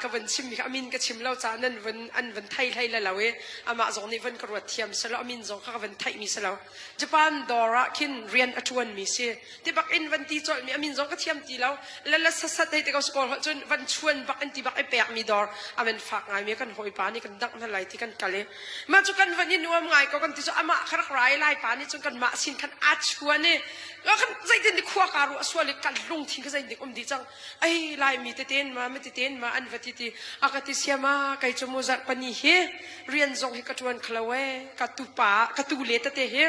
ka van chim mi kha a min ka chim lo caah nan van an van thei hlei le lo i amah zong nih van ka ruat thiam selo a min zong kha ka van theih mi si lo. Japan dawr ah khin rian a ṭuan mi si. Ti bak in van ti colh mi a min zong ka thiam ti lo. Le le sasat hei ti ko skawl holh cun van chuan bak in ti bak i pek mi dawr a van fak ngai mi kan hawipa nih kan dangh hna lai ti kan kal i mah cu kan van i nuam ngai ko kan ti cu amah kha rak rai lai pa nih cun kanmah sin khan aa chuan i kan zeitin di khua ka ruah sual i kan lungthin kha zeitin um dih cang ai laimi teten ma mi teten ma an va ti ti a ka ti siama kei cu mu zarh pani hi rian zong hi ka ṭuan khalo e ka tupa ka tu le tete hi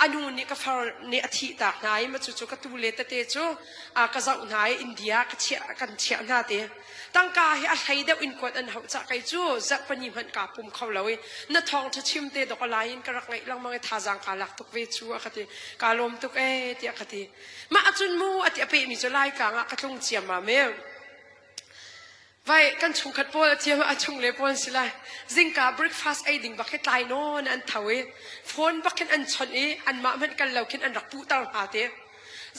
anu nih ka far nih a thih tak hna i ma cu cu ka tu le tete cu a ka zoh hna i India ka chiah kan chiah hna te tangka hi a hlei deuh in kuat an hauh cah kei cu zarh pani hmanh ka pum kho lo i na thawng ṭha chim te dok lai in ka rak ngaih lengmang i thazaang ka lak tuk ve cu a ka ti ka lawm tuk e tiah ka ti mah acun mu ati a peh mi cu Laitlang ah ka tlung ciammam e Vai kan chungkhat pawl a thiam a chung le pawl si lai. Zingka breakfast ei ding bak hi tlai nawn an tho i phone bak khin an chawnh i anmah hmanh kal lo khin an rak puhter hna te.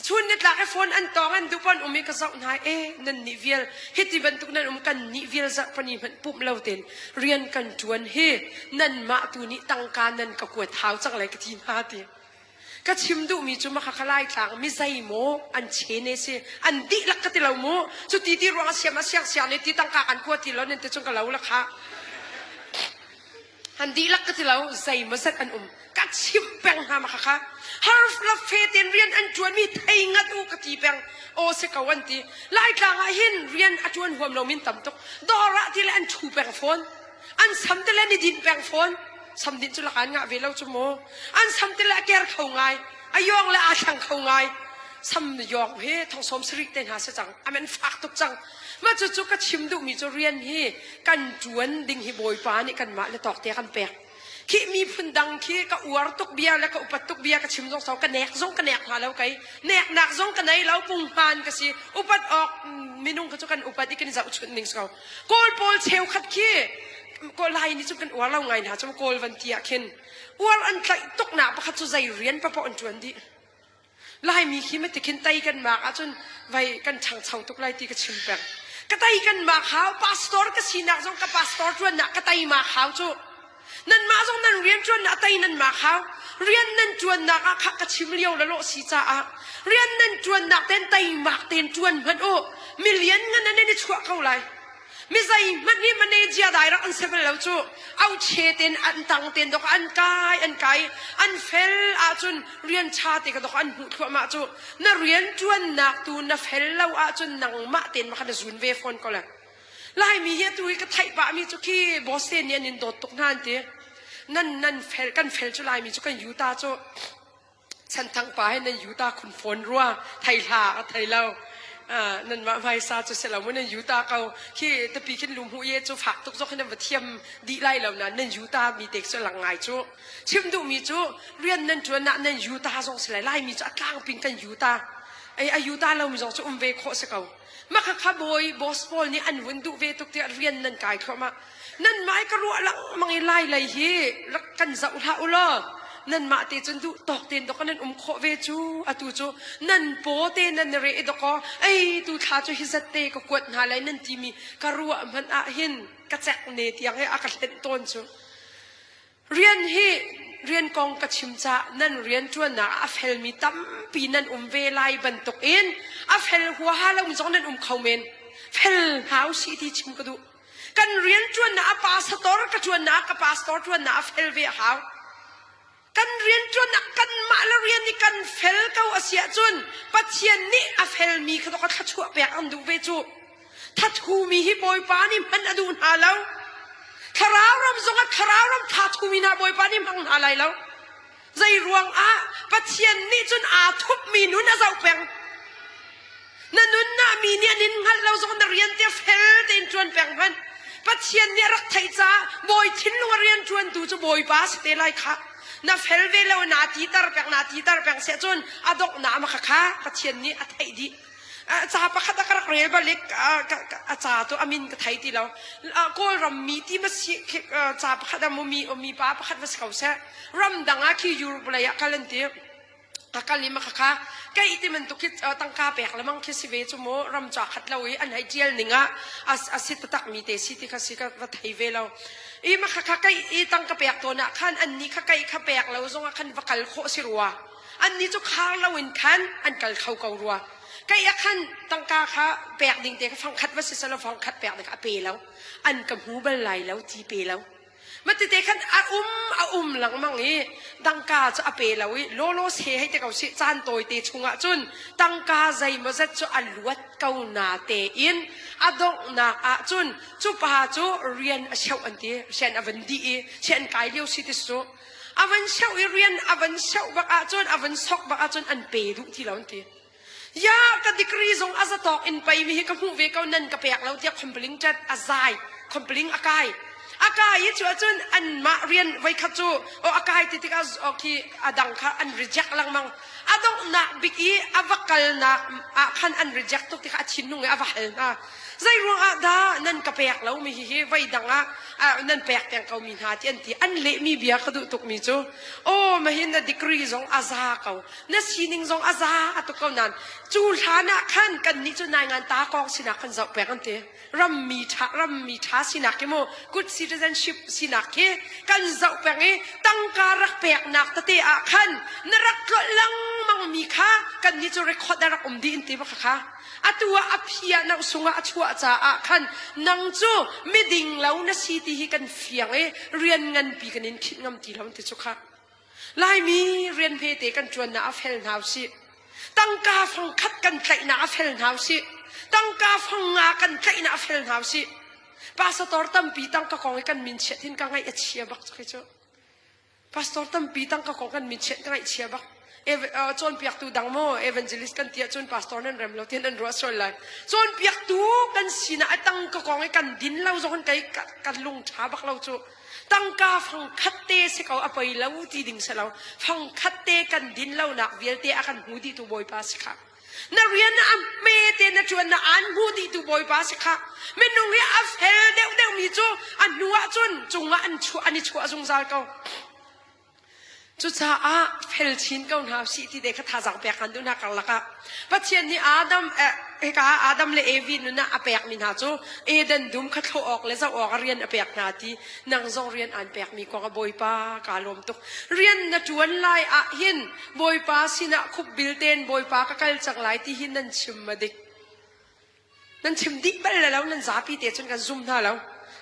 Chun nitlak i phone an tawng an duh pon um i ka zoh hna e nan nih vial hiti bantuk nan um kan nih vial zarh pani hmanh pumh lo ten rian kan ṭuan hi nanmah tu nih tangka nan ka kuat hau cang lai ka ti hna ti. Ka chim duhmi cu makhakha Laitlang mi zeimaw an chene si an dihlak ka ti lo mu cu ti ti ruang a siam a siang siang nih ti tangka kan kua ti lo nan ti cun ka lo la kha an dihlak ka ti lo zeimaw zat an um ka chim peng hna makhakha har la fe ten rian an ṭuan mi thei ngat u ka ti peng aw si ko an ti Laitlang ah hin rian a ṭuan huam lo min tam tuk dawr ah ti le an ṭhu peng fawn an sam te le ni din peng fawn samdin cu lakan ngah ve lo cu mu an sam te le a ker kho ngai a yong le aa thlang kho ngai sam yong hi thongsawm sarih te hna si cang amen fak tuk cang mah cu cu ka chim duhmi cu rian hi kan ṭuan ding hi bawipa nih kanmah le tawk te kan pek khi miphun dang khi ka uar tuk bia le ka upat tuk bia ka chim zong so ka nek zong ka nek hna lo kei neknak zong ka nei lo punghman ka si upat awk minung kha cu kan upat i kan zohchunh ning si ko kawl pawl cheukhat khi. Ko Lai nih cun kan uar lo ngai hna cu Kawl van ti ah khin uar an tlaih tuk nak pakhat cu zei rian papoh an ṭuan dih. Laimi khi mati khin tei kan mak ahcun vai kan ṭhangcho tuk lai ti ka chim peng. Ka tei kan mak hau, pastor ka sinak zong ka pastor ṭuannak ka tei mak hau cu. Nanmah zong nan rian ṭuannak tei nan mak hau. Rian nan ṭuannak ah kha ka chim lio la lawh si caah rian nan ṭuannak ten teimak ten ṭuan hmanh u. Milian ngan nan i chuah ko lai. Mi zeihmanh hi manager dai rak an si bal lo cu. Auche ten an tang ten dok an kai an kai an fel ahcun rian ṭha te ka dok an hmuh thluahmah cu. Na rian ṭuannak tu na fel lo ahcun nangmah ten ma kha na zun ve fawn ko le. Laimi hi atu hi ka theih pah mi cu khi boss te nih an in dawt tuk hna an ti. Nan nan fel kan fel cu Laimi cu kan yuta cu Chanthang pa he nan yuta khun fawn rua thei hla a thei lo. Nan mah hmaisa cu si lo mu nan yuta ko khi tapi khin lum hu ye cu fak tuk zok hin nan va thiam dih lai lo na nan yuta mi te cu lang ngai cu chim duh mi cu rian nan tuan na nan yuta zong si lai lai mi cu a tlangping kan yuta ai a yuta lo mi zong cu um ve khawh si ko Mah kha bawi boss pawl nih an vun duh ve tuk tiah rian nan kai thluahmah. Nanmah i ka ruah lengmang i lai lei hi rak kan zoh hlah u law nanmah te cun duh tawk tein dawk nan um khawh ve cu atu cu nan paw te nan re i dawk ei tu thla cu hi zat te ka kuat hna lai nan timi ka ruah hmanh ah hin ka cek ne tiang he a ka hlenh tawn cu. Rian hi rian kong ka chim caah nan rianṭuannak ah a felmi tampi nan um ve lai bantukin a fel huaha lomi zong nan um kho men. Fel hna u sih ti chim ka duh. Kan rianṭuannak a pastor ka ṭuannak ka pastor ṭuannak a fel ve a hau. Kan rianṭuannak kanmah le rian i kan fel ko a si ahcun Pathian nih a felmi kha ka thluachuah pek an duh ve cu. Thathumi hi Bawipa nih hman a duh hna lo. Thlarau ram zongah thlarau ram thathumi hna Bawipa nih hmang hna lai lo. Zei ruangah Pathian nih cun aa thupmi nun a zoh peng. Na nunnak mi nih an in hngalh lo zong na rian te fel tein ṭuan peng hmanh. Pathian nih a rak theih caah bawi thinlung a rian ṭuantu cu Bawipa si te lai khah. Na fel ve lo naa titer peng naa titer peng siah cun a donghnak ma kha Pathian nih a theih dih. Ca pakhat a ka rak rel balik a ca tu a min ka thei ti lo. Kawlram mi ti ma si ca pakhat a mi mi pa pakhat va si ko seh. Ramdang ah khi Europe lei ah kal an ti. A kal i ma kha kei ti man tuk khi tangka pek lemang khi si ve cu mu ram ca khat lo i an hei tial ning ah a si taktak mi te si ti kha si ka va thei ve lo. I ma kha kha kei i tangka pek tawn ah khan an ni kha kei kha pek lo zong ah khan va kal khawh si rua. Annih cu khar loin khan an kal kho ko rua. Kei ah khan tangka kha pek ding te kha fangkhat va si selaw fangkhat pek ding kha a pe lo. An ka hmu bal lai lo ti pe lo. Matete khan a um a um lengmang i tangka cu a pe lo i lawlaw se hei te ko sih caan tawite chungah cun tangka zeimawzat cu a luat ko na tein a donghnak ah cun cu pa cu rian a cheuh an ti rian a van dih i rian kai lio si ti su A van seuh i rian a van seuh bak ahcun a van sok bak ahcun an pe duh ti lo an ti. Ya ka degree zong a zatawk in pei mi hi ka hmuh ve ko nan ka pek lo tiah complain ṭat a zai complain a kai a kai i cu ahcun anmah rian voikhat cu o a kai ti tikah khi a dang kha an reject lengmang a donghnak bik i a va kalnak ah khan an reject tuk tikah a thinlung i a va hal hna Zei ruangah dah nan ka pek lo mi hihi voi dang ah nan pek peng ko mi hna ti an ti. An lehmi bia ka duh tuk mi cu aw mahin na degree zong a za ko na sining zong a za a tuk ko nain cu hlan ah khan kan nih cu nai ngan ta kong sinak kan zoh pek an ti. Rammi ṭha rammi ṭha sinak khi mu good citizenship sinak khi kan zoh peng i tangka rak peknak tete ah khan na rak tlolh lengmang mi kha kan nih cu record a rak um dih in ti bak kha Atu ah a phi ah na sungah a chuah caah khan nang cu miding lo na si ti hi kan fiang i rian nganpi kan in khinh ngam ti lo ti cu kha. Laimi rian hmete kan ṭuannak a fel hna usih. Tangka fang khat kan tlaihnak a fel hna usih. Tangka fang nga kan tlaihnak a fel hna usih. Pastor tampi tangka kong i kan min chiat hin ka ngaih a chia bak cu khi cu. Pastor tampi tangka kong kan min chiat ka ngaihchia bak. Cawnpiaktu dang maw evangelist kan ti ahcun pastor nan rem lo tian an ruah sual lai. Cawnpiaktu kan sinah a tangka kong i kan din lo zong kai kan lung ṭha bak lo cu. Tangka fang khat te si ko a poi lo ti ding si lo. Fang khat te kan din lo nak vialte a kan hmu dih tu Bawipa si kha. Na rian a hme te na ṭuan na aan hmu dihtu Bawipa si kha. Minung hi a fel deuhdeuh mi cu a hnu ah cun cungah an chuah an i chuah zungzal ko. Cucaah fel chin ko hna usih ti te kha thazaang pek kan duh hna karlak ah Pathian nih Adam eh, hika Adam le Evi nun ah a pekmi hna cu Eden dum kha thlawh awk le zoh awk a rian a pek hna ti nang zong rian aan pekmi kong ah Bawipa kaa lawm tuk. Rian na ṭuan lai ah hin Bawipa sinah khupbil tein Bawipa ka kal cang lai ti hi nan chim ma dik. Nan chim dih bal le lo nan zapi te cun kan zum hna lo.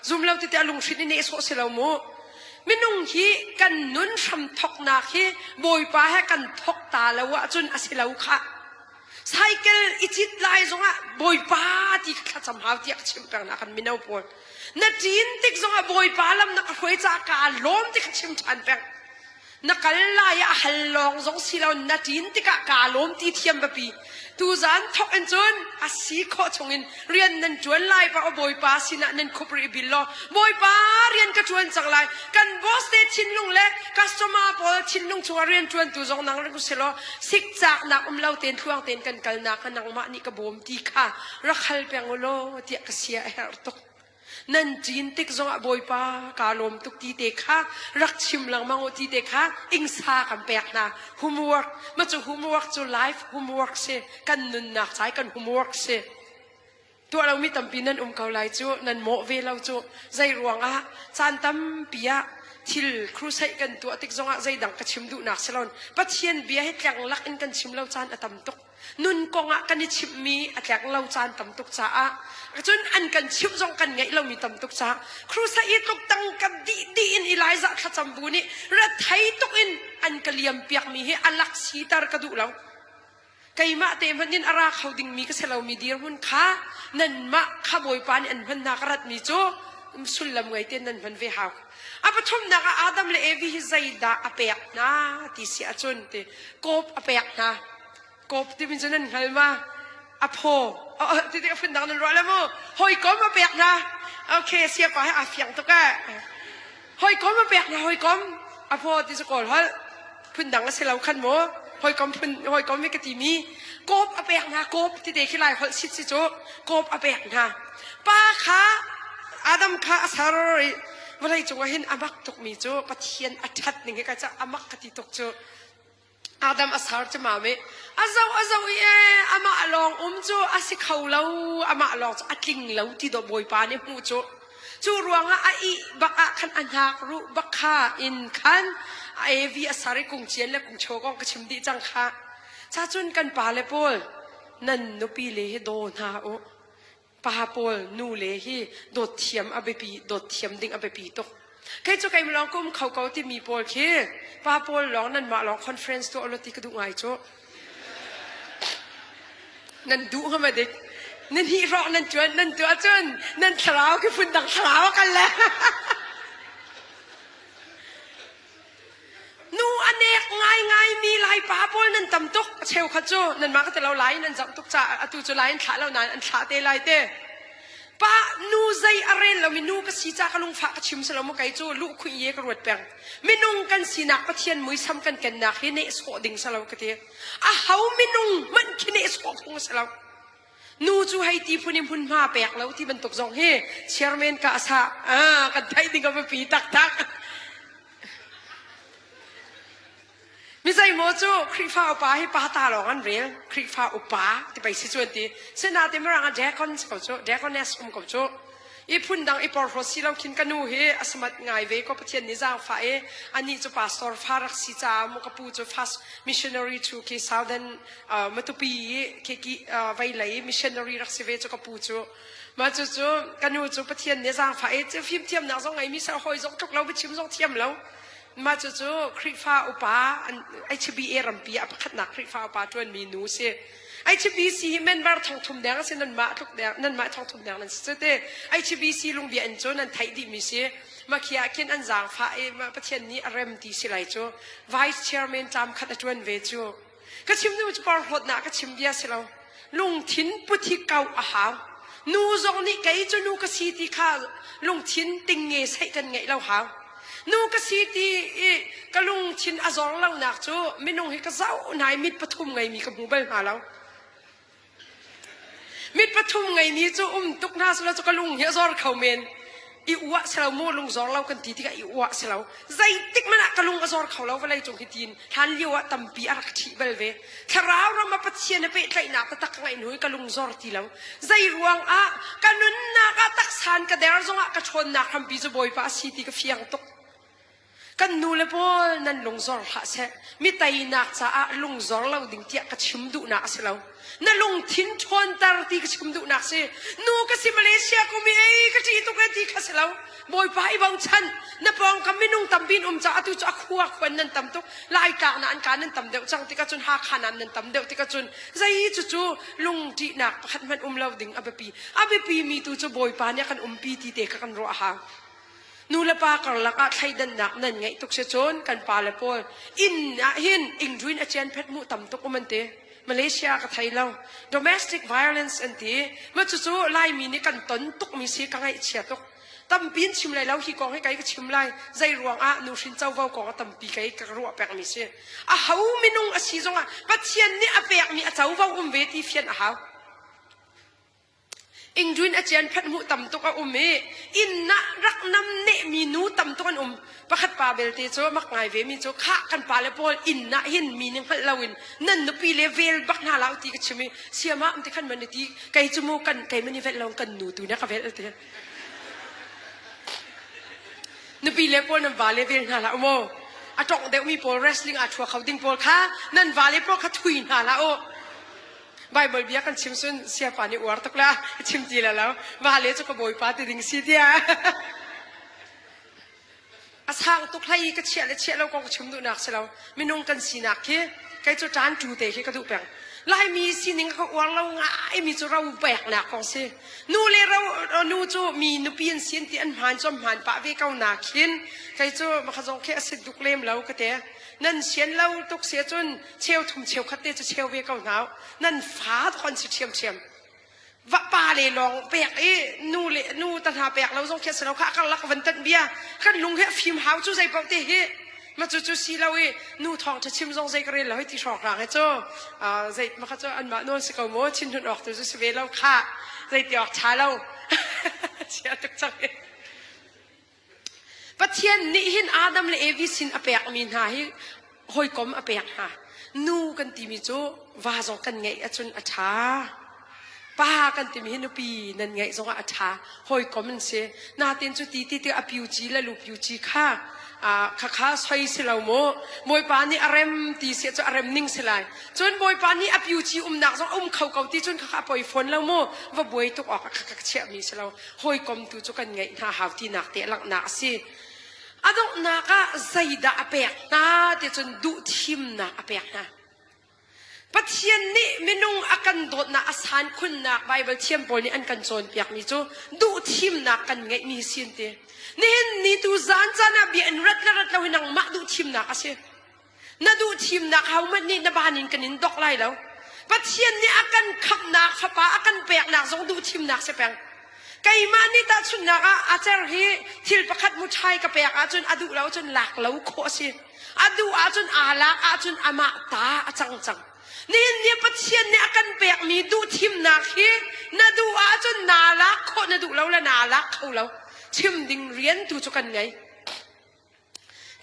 Zum lo tete a lunghrin i nehsawh si lo mu. Minung hi kan nun hram thoknak hi Bawipa he kan thok ta lo ahcun a si lo khah. Cycle i cit lai zongah Bawipa ti kha thlacam hau tiah ka chim peng na kan mino pawl. Na ṭin tik zongah Bawipa lam na ka hruai caah kaa lawm ti kha chim ṭhan peng. Na kal lai ah a hal lawng zong si lo na ṭin tikah kaa lawm ti thiam biapi. Tuzaan thawk in cun a si khawh chungin rian nan ṭuan lai pa aw Bawipa sinah nan khup rih bil law Bawipa rian ka ṭuan cang lai. Kan boss te thinlung le customer pawl thinlung chungah rian ṭuantu zong nang rak si law sikcaknak um lo tein thluang tein kan kalnak kha nangmah nih ka bawm ti kha rak hal peng u law tiah ka sia a herh tuk. Nan cin tik zongah Bawipa kaa lawm tuk ti te kha rak chim lengmang u ti te kha ingsa kan pek hna. Homework, mah cu homework cu life homework si. Kan nunnak cai kan homework si. Tuah lomi tampi nan um ko lai cu, nan mawh ve lo cu. Zei ruangah caan tampi ah thil crusade kan tuah tik zongah zeidang ka chim duhnak si lon. Pathian bia hi tleng lak in kan chim lo caan a tam tuk. Nun kong ah kan i chimhmi a tleng lo caan tam tuk caah cun an kan chimh zong kan ngeih lomi tam tuk caah crusade i tluk tang ka dih dih in Elijah thlacam bu nih rethei tuk in an ka liam piakmi hi a lak siter ka duh lo. Keimah te hmanh in a ra kho dingmi ka si lomi dirhmun kha nanmah kha Bawipa nih an hman hna ka ratmi cu sullam ngei tein nan hman ve hau. A pathumnak ah Adam le Evi hi zeidah a pek hna ti si ahcun ti kawp a pek hna. Kawp timi cu nan hngal ma? A phaw. Ti ti a phundang nan ruah le mu. Hawikom a pek hna. Okay, siapa he aa fiang tuk eh. Hawikom a pek hna hawikom. A phaw ti cu kawl holh. Phundang a si lo khan mu. Hawikom phun hawikom hi ka timi. Kawp a pek hna kawp ti te khi lai holh sit si cu. Kawp a pek hna. Pa kha Adam kha a ser i vawlei cungah hin a mak tukmi cu Pathian a ṭhat ning hi ka ca a mak ka ti tuk cu. Adam a ser cu mam i a zoh a zoh i ee amah lawng um cu a si kho lo amah lawng cu a tling lo ti dawh Bawipa nih hmuh cu cu ruangah a ih bak ah khan a hnak ruh bak kha in khan a evi a ser i kungcian le kungcho kong ka chim dih cang kha cha cun kan pa le pawl nan nupi le hi daw hna u Pa pawl nu le hi dawt thiam a biapi dawt thiam ding a biapi tuk. Kei cu keimah lawng ka um kho ko timi pawl khi pa pawl lawng nanmah lawng conference tuah ulaw ti ka duh ngai cu. Nan duh hnga ma dik? Nan hih hrawk nan tuan nan tuah cun nan thlarau khi phundang thlarau a kal le. Nu a nek ngaingaimi Laipa pawl nan tam tuk. A cheukhat cu nanmah ka ti lo lai nan zoh tuk caah atu cu lai an thlah lo nain an thlah te lai te. Pa nu zei a rel lomi nu ka si ca ka lungfah ka chim si lo maw kei cu luhkhuih ye ka ruat peng. Minung kan sinak Pathian muisam kan kennak hi nehsawh ding si lo ka ti. A ho minung hmanh khi nehsawh phung si lo. Nu cu hei ti phun i hmunhma pek lo ti bantuk zong hi chairman ka asa ah kan theih ding a biapi taktak. Mi zeimaw cu Khrihfa upa hi pa ta lawng an rel. Khrihfa upa ti pei si cu an ti. Sinain mirang ah deacon si ko cu, deaconess um ko cu. I phundang i porhlawt si lo khin ka nu hi a samat ngai ve ko Pathian nih zaangfah i anih cu pastor fa rak si caah mu ka pu cu first missionary chu khi Southern uh, Matupi i khi ki uh, veilei missionary rak si ve cu ka pu cu. Mah cu cu ka nu cu Pathian nih zaangfah i cu fimthiamnak zong ngeimi ser hawi zong tluk lo biachim zong thiam lo. Mah cu cu Khrihfa upa HBA rampi ah pakhatnak Khrihfa upa ṭuanmi nu si. HBC hi member thongthum deng a si nanmah tluk deng nanmah thongthum deng nan si cu te. HBC lungbia in cu nan theih dihmi si. Mah khi ah khin an zaangfah i Pathian nih a rem ti si lai cu. Vice Chairman tlam khat a ṭuan ve cu. Ka chim nu cu porhlawtnak ka chim bia si lo. Lungthin put hi kau a hau. Nu zong nih kei cu nu ka si ti kha lungthin tingnge seih kan ngeih lo hau. Nu ka si ti i ka lungthin a zor lonak cu minung hi ka zoh hna i mit pathum ngeimi ka hmu bal hna lo. Mit pathum ngeimi cu um tuk hna selaw cu ka lung hi a zor kho men. I uah si lo mu lung zor lo kan ti tikah i uah si lo. Zeitik hmanh ah ka lung a zor kho lo vawlei cung hi tiin hlan lio ah tampi a rak ṭhih bal ve. Thlarau ram ah Pathian a pehtlaihnak taktak ka ngeih hnu i ka lung zor ti lo. Zei ruang ah ka nunnak ah taksan ka der zongah ka ṭhawnnak hrampi cu Bawipa a si ti ka fiang tuk. Kan nu le pawl nan lungzor hlah seh. Mi teinak caah lungzor lo ding tiah ka chim duhnak a si lo. Na lungthin ṭhawnter ti ka chim duhnak si. Nu ka si Malaysia kum i ei ka ṭih tuk e ti kha si lo. Bawipa i bochan. Na pawngkam minung tampi in um caah atu cu a khua khuan nan tam tuk. Laitlak na an ka nan tam deuh cang tikah cun Hakha nan nan tam deuh tikah cun zei cucu lung ṭihnak pakhat hmanh um lo ding a biapi. A biapi mi tu cu Bawipa nih a kan umpi ti te kha kan ruah a hau. Nu le pa karlak ah thleidannak nan ngeih tuk si cun kan pa le pawl inn ah hin ingruin a cian phet mu tam tuk um an ti. Malaysia ka thei lo. Domestic violence an ti. Ma cucu Laimi nih kan ton tukmi si ka ngaihchia tuk. Tampi in chim lai lo hi kong hi kei ka chim lai. Zei ruang ah nuhrin covo kong a tampi kei ka ruah pekmi si. A ho minung a si zongah Pathian nih a pekmi a covo um ve ti fian a hau. Ingduin a cian phanh hmuh tam tuk a um i inn ah rak nam nehmi nu tam tuk an um. Pakhat pa belte cu mak ngai ve mi cu khah kan pa le pawl inn ah hin mi nih hngalh loin nan nupi le vel bak hna la ti ka chim i siama um ti khan man ti kei cu mu kan kei man i velh lo kan nu tu ne ka velh ti. Nupi le pawl nan va le vel hna hlah u mu. A tongh deuhmi pawl wrestling aa thua kho ding pawl kha nan va le pawl kha thui hna hlah u. Bible bia kan chim sun siapa nih uar tuk la chim ti la lo va le cu ka bawipa ti ding si tia a sang tuk hlei ka chiah le chiah lo kong ka chim duhnak si lo minung kan sinak khi kei cu ṭan tu te khi ka duh peng Laimi sining ka uar lo ngai mi cu ro peknak kong si nu le ro nu cu mi nupi an sin ti an hmaan cu an hmaan pah ve ko na khin kei cu makha zong khi a sit duk lem lo ka te nan sian lo tuk si cun cheu thum cheu khat te cu cheu ve ko hna nan fa tuk an si ṭhiamṭhiam va pa le lawng pek i nu le nu ta hna pek lo zong khi a si lo kha karlak van tanh bia kan lung hi a fim hau cu zei paoh te hi ma cu cu si lo i nu thawng ṭha chim zong zei ka rel lo hi ti hrawng hrang he cu zei ma kha cu anmah nawn si ko mu chin hun awk tu cu si ve lo kha zei ti awk ṭha lo chia tuk cang i Pathian nih hin Adam le Evi sin a pekmi hna hi hawikom a pek hna. Nu kan timi cu va zong kan ngeih ahcun a ṭha. Pa kan timi hi nupi nan ngeih zongah a ṭha. Hawikom an si. Natin cu ti ti ti a piu ci le lu piu ci kha khakha soi si lo mu. Bawipa nih a rem ti si cu a rem ning si lai. Cun Bawipa nih a piu ci umnak zong a um kho ko ti cun khakha a poi fawn lo mu. Va buai tuk awk ah khakha chiahmi si lo. Hawikom tu cu kan ngeih hna hau tinak te langhnak a si. A donghnak ah zeidah a pek hna ti cun duhthimnak a pek hna. Pathian nih minung a kan dawtnak a san khunnak Baibal thiam pawl nih an kan cawnpiakmi cu duhthimnak kan ngeihmi hi sin ti. Nihin ni tu zan caan ah bia in rat le rat lo hi nangmah duhthimnak a si. Na duhthimnak hohmanh nih na ban in kan in dok lai lo. Pathian nih a kan khamhnak fapa a kan peknak zong duhthimnak si peng. Keimah nih tahchunhnak ah a cer hi thil pakhat muṭhai ka pek ahcun a duh lo cun lak lo khawh a si. A duh ahcun aa lak ahcun amah ta a cang cang. Nihin ni Pathian nih a kan pekmi duhthimnak hi na duh ahcun naa lak khawh na duh lo le naa lak kho lo. Chim ding rian tu cu kan ngei.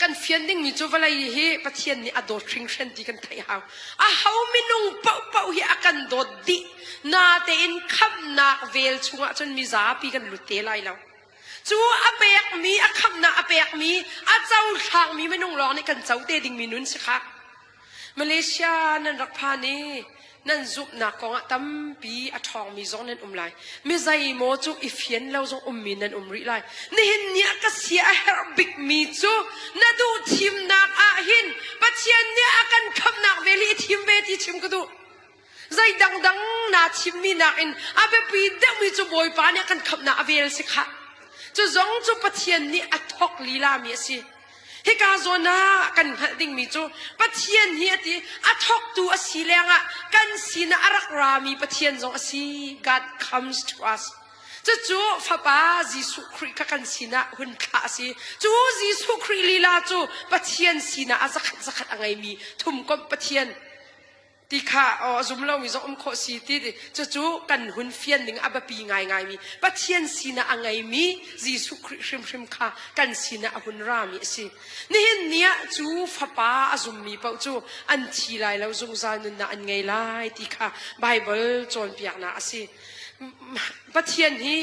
Kan fian dingmi cu vawlei hi Pathian nih a dawt hringhran ti kan theih hau. A ho minung paohpaoh hi a kan dawt dih. Natein khamhnak vel chungah cun mizapi kan lut te lai lo. Cu a pekmi, a khamhnak a pekmi, a cohlangmi minung lawng nih kan co te dingmi nun si kha. Malaysia nan rak phan i nan zumhnak kongah tampi a ṭhawngmi zong nan um lai. Mi zeimaw cu i fian lo zong ummi nan um rih lai. Nihin ni ah ka sia a herh bikmi cu na duh thimnak ah hin Pathian nih a kan khamhnak vel hi i thim ve ti chim ka duh. Zei dangdang naa thimmi nakin a biapi deuhmi cu Bawipa nih a kan khamhnak a vel si khah. Cu zong cu Pathian nih a thawk lilami a si. Hika zawn ah kan hngalh dingmi cu Pathian hi a ti a thawktu a si lengah kan sinah a rak rami Pathian zong a si. God comes to us. Cucu Fapa Jesuh Khrih kha kan sinah hun thlah a si. Cu Jesuh Khrih lila cu Pathian sinah a zakhat zakhat a ngeimi thumkomh Pathian. Ti kha a zum lomi zong um khawh si ti cucu kan hun fian ding a biapi ngaingaimi Pathian sinah a ngeimi Jesuh Khrih hrimhrim kha kan sinah a hun rami a si. Nihin ni ah cu fapa a zummi paoh cu an thi lai lo zungzal nunnak an ngei lai ti kha Baibal cawnpiaknak a si. Pathian hi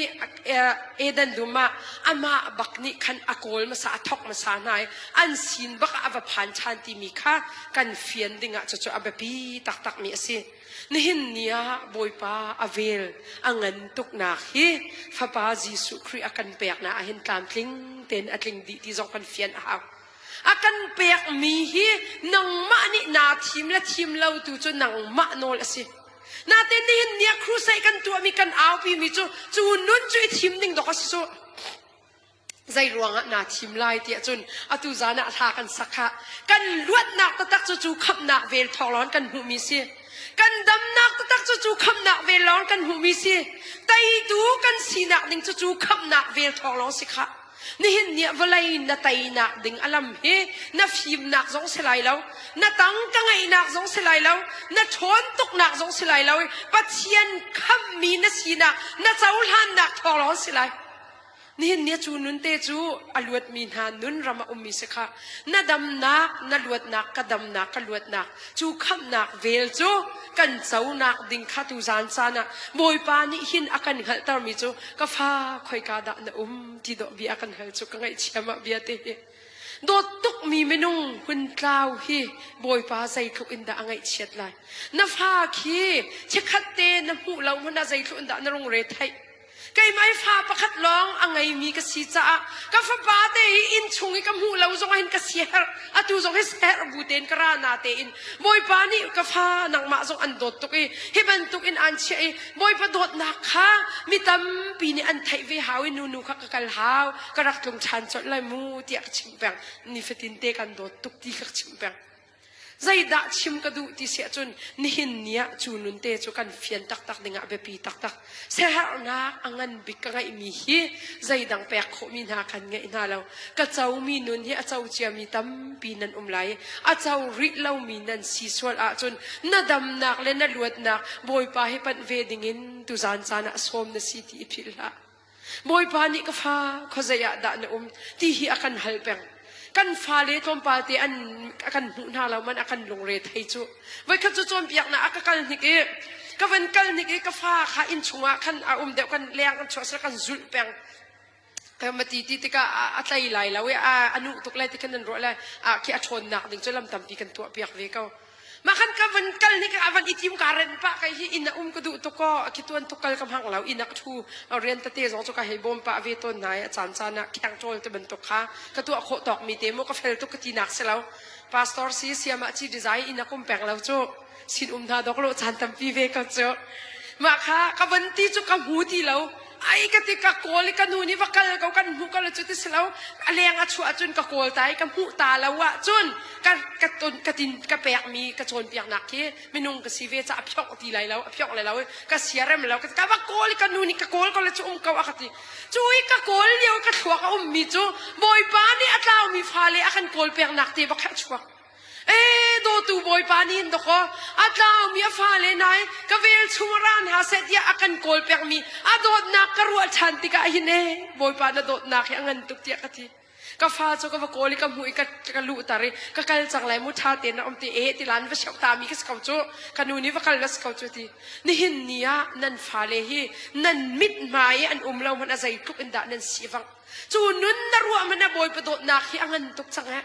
Eden dum ah amah bak nih khan a kawl hmasa a thawk hmasa hna i an sin bak ah a va phan ṭhan timi kha kan fian ding ah cucu a biapi taktakmi a si. Nihin ni ah Bawipa a vel a ngan tuknak hi Fapa Jesuh Khrih a kan peknak ah hin tlamtling tein a tling dih ti zong kan fian a hau. A kan pekmi hi nangmah nih naa thim le thim lo tu cu nangmah nawl a si. Natin nihin ni ah crusade kan tuahmi kan aupimi cu cu nun cu i thim ding dok a si cu. Zei ruangah naa thim lai tiah cun atu zan ah hla kan sak kha kan luatnak taktak cu cu khamhnak vel thawng lawng kan hmuhmi si. Kan damnak taktak cu cu khamhnak vel lawng kan hmuhmi si. Teitu kan sinak ding cu cu khamhnak vel thawng lawng si khah. Nihin ni ah vawlei na teinak ding a lam hi na fimnak zong si lai lo, na tang ka ngeihnak zong si lai lo, na ṭhawn tuknak zong si lai lo i Pathian khamhmi na sinak, na cohlannak thawng lawng si lai. Nihin ni cu nun te cu a luatmi hna nun ram a ummi si kha na damnak, na luatnak, ka damnak, ka luatnak cu khamhnak vel cu kan conak ding kha tu zan caan ah Bawipa nih hin a kan hngalhtermi cu ka fa khoika dah na um ti dawh bia a kan hal cu ka ngaihchia mah bia te hi. Dawt tukmi minung hun tlau hi Bawipa zeitluk in dah a ngaihchiat lai. Na fa khi chikkhat te na hmuh lo hmanh ah zeitluk in dah na rungre theih. Keimah hi fa pakhat lawng a ngeimi ka si caah ka fapa te hi inn chung i ka hmuh lo zong ah hin ka siaherh. Atu zong hi siaherh bu tein ka ra na tein Bawipa nih ka fa nangmah zong an dawt tuk i hi bantuk in aan chiah i Bawipa dawtnak kha mi tampi nih an theih ve hau i nunu kha ka kal hau ka rak tlung ṭhan colh lai mu tiah ka chimh peng. Nifatin te kan dawt tuk ti ka chimh peng. Zeidah chim ka duh ti si ahcun nihin ni ah cu nun te cu kan fian taktak dingah biapi taktak. Siaherhnak a ngan bik ka ngeihmi hi zeidang pek khawhmi hna kan ngeih hna lo. Ka comi nun hi a co ciami tampi nan um lai i a co rih lomi nan si sual ahcun na damnak le na luatnak Bawipa hi panh ve dingin tuzaan caan ah sawm na si ti i philh hlah. Bawipa nih ka fa khuazei ah dah na um ti hi a kan hal peng. Kan fale tlawmpal te an a kan hmuh hna lo man a kan lungre thei cu. Voikhat cu cawnpiaknak a ka kal hnik i ka van kal hnik i ka fa kha inn chungah khan a um deuh kan leng an chuah sel kan zulh peng. Ma ti ti tikah a tlei lai lo i a nuh tuk lai ti khan nan ruah lai a khi a ṭhawnnak ding cu lam tampi kan tuah piak ve ko. Mah khan ka van kal ni ka van i tim ka ren pah kai hi inn a um ka duh tuk ko khi tuan tuk kal ka hmang lo inn a ka thu rian tete zong cu ka hei bawm pah ve tawn hna i a caan caan ah kheng ṭawl te bantuk kha ka tuah khawh tawk mi te mu ka fel tuk ka ti nak si lo pastor si siamah ci design inn a kum peng lo cu sin um hna dok lo caan tampi ve ko cu mah kha ka van ti cu ka hmu ti lo Ai ka ti ka kawl i ka nu nih va kal ko kan hmuh ko cu ti si lo a leng a chuah cun ka kawl ta i ka hmuh ta lo ah cun ka ka ton ka tin ka pek mi ka cawnpiaknak khi minung ka si ve ca a phiok ti lai lo a phiok lai lo ka siarem lo ka va kawl i ka nu nih ka kawl ko le cu um ko a ka ti cu i ka kawl lio ka thluak a um mi cu Bawipa nih a tlau mi fale a kan kawl peknak te bak kha a chuak Ee dawtu Bawipa nih hin dawkaw a tlaumi a fale nai ka vel chung ra hna seh tiah a kan kawl pekmi a dawtnak ka ruah ṭhan tikah hin ee Bawipa na dawtnak hi a ngan tuk tiah ka ti. Ka fa cu ka va kawl i ka hmuh i ka, ka luhter i ka kal cang lai mu ṭha tein na um ti ee ti lan va sioh ta mi ka si ko cu ka nu nih va kal na si ko cu ti. Nihin ni ah nan fale hi nan mit hmai i an um lo hmanh a zeitluk in dah nan si vang. Cu nun na ruah hmanh ah Bawipa dawtnak hi a ngan tuk cang eh.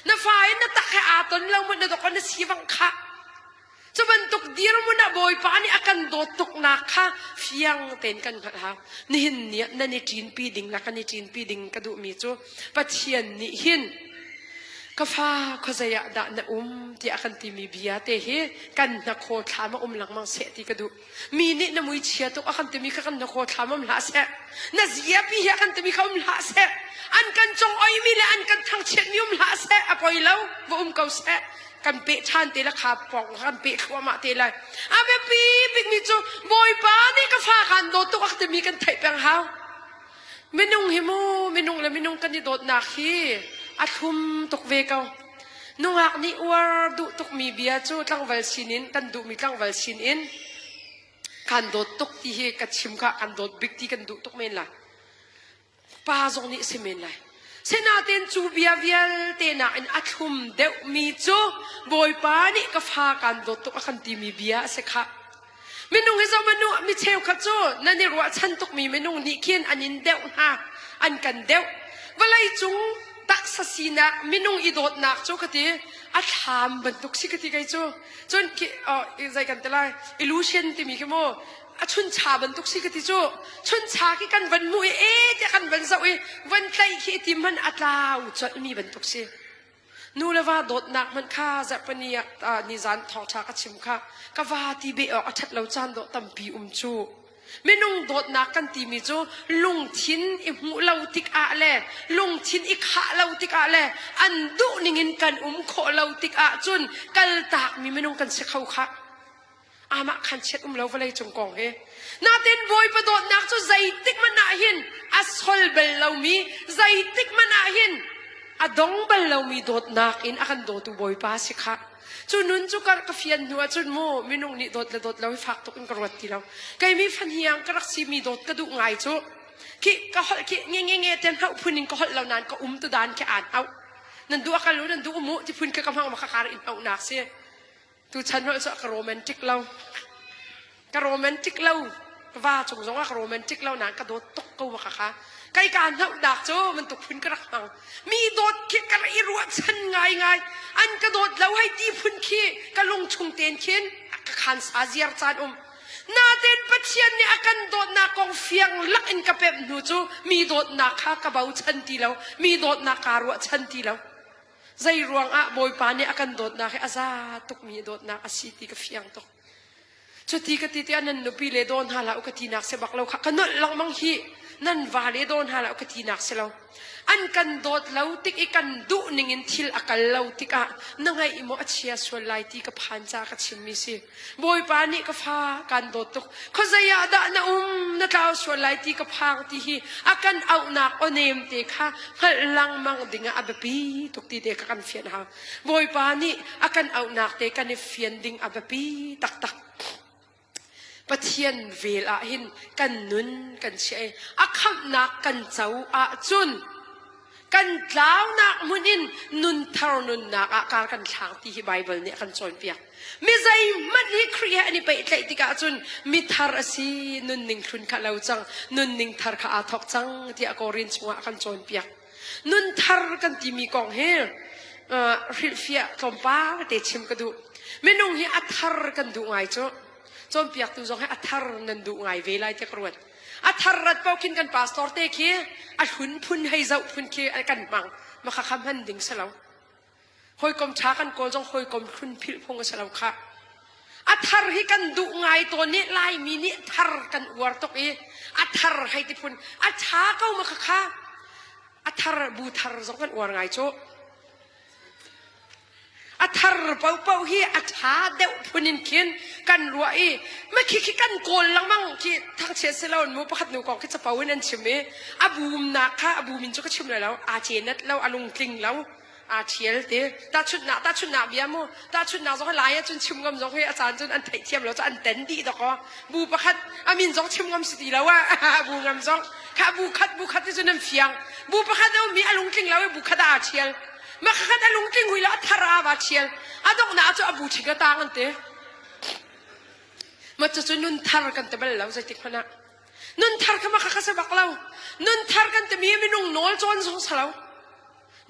Na fa in na tak he aa ton lo mun na dok na si vang kha. Cu bantuk dirhmun ah Bawipa nih a kan dawt tuknak kha fiang tein kan hngalh hau. Nihin ni ah nan i ṭinpi ding la kan i ṭinpi ding ka duhmi cu Pathian nih hin ka fa khuazei ah dah na um tiah a kan timi bia te hi kan hnakhaw thlam a um lengmang seh ti ka duh. Mi nih na mui chia tuk a kan timi kha kan hnakhaw thlam um hlah seh. Na ziapi hi a kan timi kha um hlah seh. An kan cong oimi le an kan thangchiatmi um hlah seh. A poi lo, va um ko seh. Kan peh ṭhan te la kha pong kan peh thluahmah te lai. A biapi bikmi cu Bawipa nih ka fa kan dawt tuk a timi kan theih peng hau. Minung hi mu, minung le minung kan i dawtnak hi a thlum tuk ve ko. Nungak nih uar duh tukmi bia cu tlangval sinin kan duhmi tlangval sinin kan dawt tuk ti hi ka chim kha kan dawt bik ti kan duh tuk men lai. Pa zong nih si men lai. Sinain cu bia vialte nakin a thlum deuhmi cu Bawipa nih ka fa kan dawt tuk a kan timi bia a si khah. Minung hi zoh nu mi cheukhat cu nan i ruahchan tukmi minung nih khin an in deuh hna, an kan deuh. Vawlei cung taksa sinak minung i dawtnak cu ka ti a thlam bantuk si ka ti kei cu. Cun khi zei kan ti lai illusion timi khi mu a chuncha bantuk si ka ti cu. Chuncha khi kan van hmuh i e tiah kan van zoh i van tlaih khi i tim hmanh a tlau colhmi bantuk si. Nu le va dawtnak hmanh kha zarhpini ah nizan thawngṭha ka chim kha ka va ti beh awk a ṭhat lo caan dawh tampi um cu. Minung dawtnak kan timi cu lungthin i hmuh lo tikah le lungthin i khah lo tikah le an duh ningin kan um khawh lo tikah cun kaltakmi minung kan si kho khah. Amah khan chiat um lo vawlei cung kong hi. Natin Bawipa dawtnak cu zeitik hmanh ah hin a sol bal lomi, zeitik hmanh ah hin a dong bal lomi dawtnak in a kan dawtu Bawipa si kha. Cu nun cu ka ka fian hnu ahcun mu minung nih dawt le dawt lo hi fak tuk in ka ruat ti lo. Kei mi fahniang ka rak simi dawt ka duh ngai cu. Khi ka holh khi nge nge nge ten hauh phun in ka holh lo nain ka um tu dan khi aan hauh. Nan duh a kal u nan duh mu ti phun khi ka hmang ma ka kar in hauhnak si. Tuchan holh cu ka romantic lo. Ka romantic lo. Ka va cung zong ah ka romantic lo nain ka dawt tuk ko ka kha. Kai ka hnohnak cu bantuk phun ka rak hmang. Mi dawt khi ka rak i ruahchan ngaingai. An ka dawt lo hei ti phun khi ka lungchung ten khin ka khan sa ziar caan um. Natin Pathian nih a kan dawtnak kong fiang lak in ka pemh hnu cu mi dawtnak kha ka bochan ti lo. Mi dawtnak kaa ruahchan ti lo. Zei ruangah Bawipa nih a kan dawtnak hi a za tukmi dawtnak a si ti ka fiang tuk. Cuti ka ti tiah nan nupi le daw hna hlah u ka tinak si bak lo kha ka nolh lengmang hi nan va le daw hna hlah u ka tinak si lo. An kan dawt lo tik i kan duh ning in thil a kal lo tikah na ngaih maw a chia sual lai ti ka phan ca ka chimmi si. Bawipa nih ka fa kan dawt tuk. Khuazei ah dah na um, na tlau sual lai ti ka phang ti hi a kan auhnak awnem te kha hngalh lengmang ding ah a biapi tuk ti te kha kan fian hau. Bawipa nih a kan auhnak te kan i fian ding a biapi taktak. Pathian vel ah hin kan nun kan chiah i a khamhnak kan co ahcun Kan tlaunak hmun in nunthar nunnak ah kar kan thlang ti hi Baibal nih a kan cawnpiak. Mi zeihmanh hi Khrih he an i pehtlaih tikah cun mithar a si, nunning hlun kha lo cang, nunning thar kha aa thawk cang tiah Korin chungah a kan cawnpiak. Nunthar kan timi kong hi uh, hrilhfiah tlawmpal te chim ka duh. Minung hi a thar kan duh ngai cu. Cawnpiaktu zong hi a thar nan duh ngai ve lai tiah ka ruat. A thar rat paoh khin kan pastor te khi a hlun phun hei zoh phun khi kan hmang. Ma kha kha hman ding si lo. Hawikom ṭha kan kawl zong hawikom hlun philh phung a si lo khah. A thar hi kan duh ngai tawn i Laimi nih thar kan uar tuk i a thar hei ti phun a ṭha ko ma kha kha a thar bu thar zong kan uar ngai cu. A thar paohpaoh hi a ṭha deuh phun in khin kan ruah i ma khi khi kan kawl lengmang khi thangchiat si lo mu pakhat nu kong khi capo in an chim i a bumnak kha a bum in cu ka chim lai lo aa cenat lo a lungtling lo aa ṭhial ti tahchunhnak tahchunhnak bia mu tahchunhnak zong lai ahcun chim ngam zong hi a caan cun an theihthiam lo cu an ten dih dawkaw bu pakhat a min zong chim ngam si ti lo ah bu ngam zong kha bu khat bu khat ti cun an fiang bu pakhat a um i a lungtling lo i bu khat ah aa ṭhial Makhat a lungtling hui lo a thar a va thial. A donghnak cu a bu ṭhing a tang an ti. Ma cu cu nun thar kan ti bal lo zeitik hmanh ah. Nun thar kha makha kha si bak lo. Nun thar kan timi minung nawl cawn zong si lo.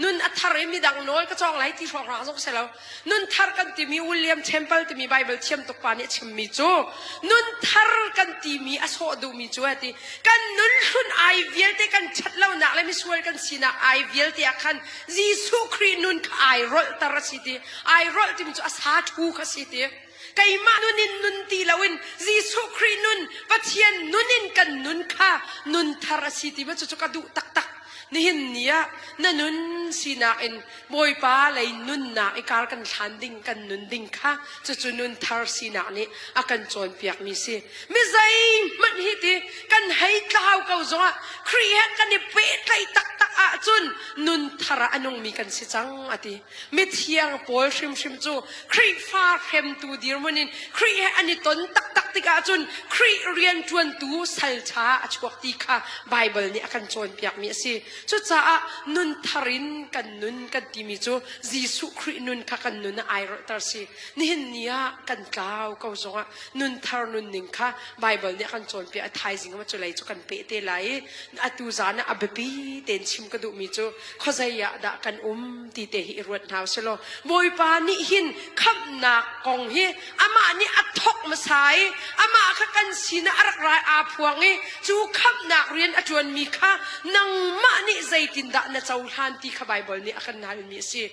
Nun a thar i midang nawl ka cawng lai ti hrawnghrang zong si lo. Nun thar kan timi William Temple timi Bible thiam tuk pa nih a chimmi cu nun thar kan timi a sawh duhmi cu a ti. Kan nun hlun ai vialte kan ṭhat lonak le misual kan sinak ai vialte ah khan Jesuh Khrih nun kha ai rolhter a si ti. Ai rolh timi cu a sa ṭhu kha si ti. Keimah nun in nun ti loin Jesuh Khrih nun, Pathian nun in kan nun kha nun thar a si ti ma cucu ka duh taktak. Nihin ni ah na nun sinak in Bawipa lei nunnak i kar kan hlan ding kan nun ding kha cucu nun thar sinak nih a kan cawnpiakmi si. Mi zeihmanh hi ti kan hei tlau ko zongah Khrih he kan i pehtlaih taktak ah. ahcun nun thar ah a nungmi kan si cang a ti. Mithiang pawl hrimhrim cu Khrihfa hremtu dirhmun in Khrih he an i ton taktak tikah cun Khrih rianṭuantu salṭha a chuak ti kha Baibal nih a kan cawnpiakmi a si. Cucaah nun thar in kan nun kan timi cu Jesuh Khrih nun kha kan nun ah airolhter si. Nihin ni ah kan tlau ko zongah nun thar nunning kha Baibal nih a kan cawnpiak. A thaizing ah culei cu kan peh te lai i atu zan ah a biapi tein chim ka duhmi cu khuazei ah dah kan um ti te hi i ruat hna usih law Bawipa nih hin khamhnak kong hi amah nih a thawk hmasa i amah kha kan sinah a rak rai aa phuang i cu khamhnak rian a ṭuanmi kha nangmah nih zeitindah na cohlan ti kha Baibal nih a kan halmi a si.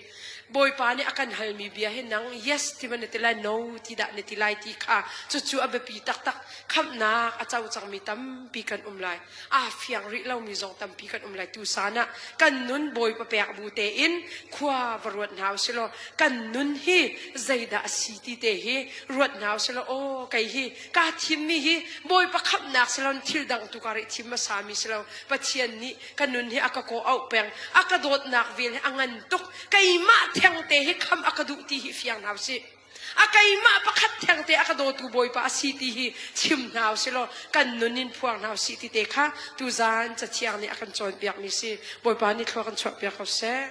Bawipa nih a kan halmi bia hi nang yes ti ma na ti lai no ti dah na ti lai ti kha cucu a biapi taktak khamhnak a co cangmi tampi kan um lai. Aa fiang rih lomi zong tampi kan um lai. Tusan ah kan nun Bawipa pek bu tein khua va ruat hna usih law kan nun hi zeidah a si ti te hi ruat hna usih law aw kei hi kaa thimmi hi Bawipa khamhnak si lo thil dang tu ka rih thim hmasa mi si lo Pathian nih ka nun hi a ka kaw auh peng a ka dawtnak vel hi a ngan tuk keimah theng te hi kham a ka duh ti hi fiang hna usih A keimah pakhat thengte a ka dawtu Bawipa a si ti hi chim hna usih law kan nun in phuang hna usih ti te kha tuzaan Cathiang nih a kan cawnpiakmi si. Bawipa nih thlua kan chuahpiak ko seh.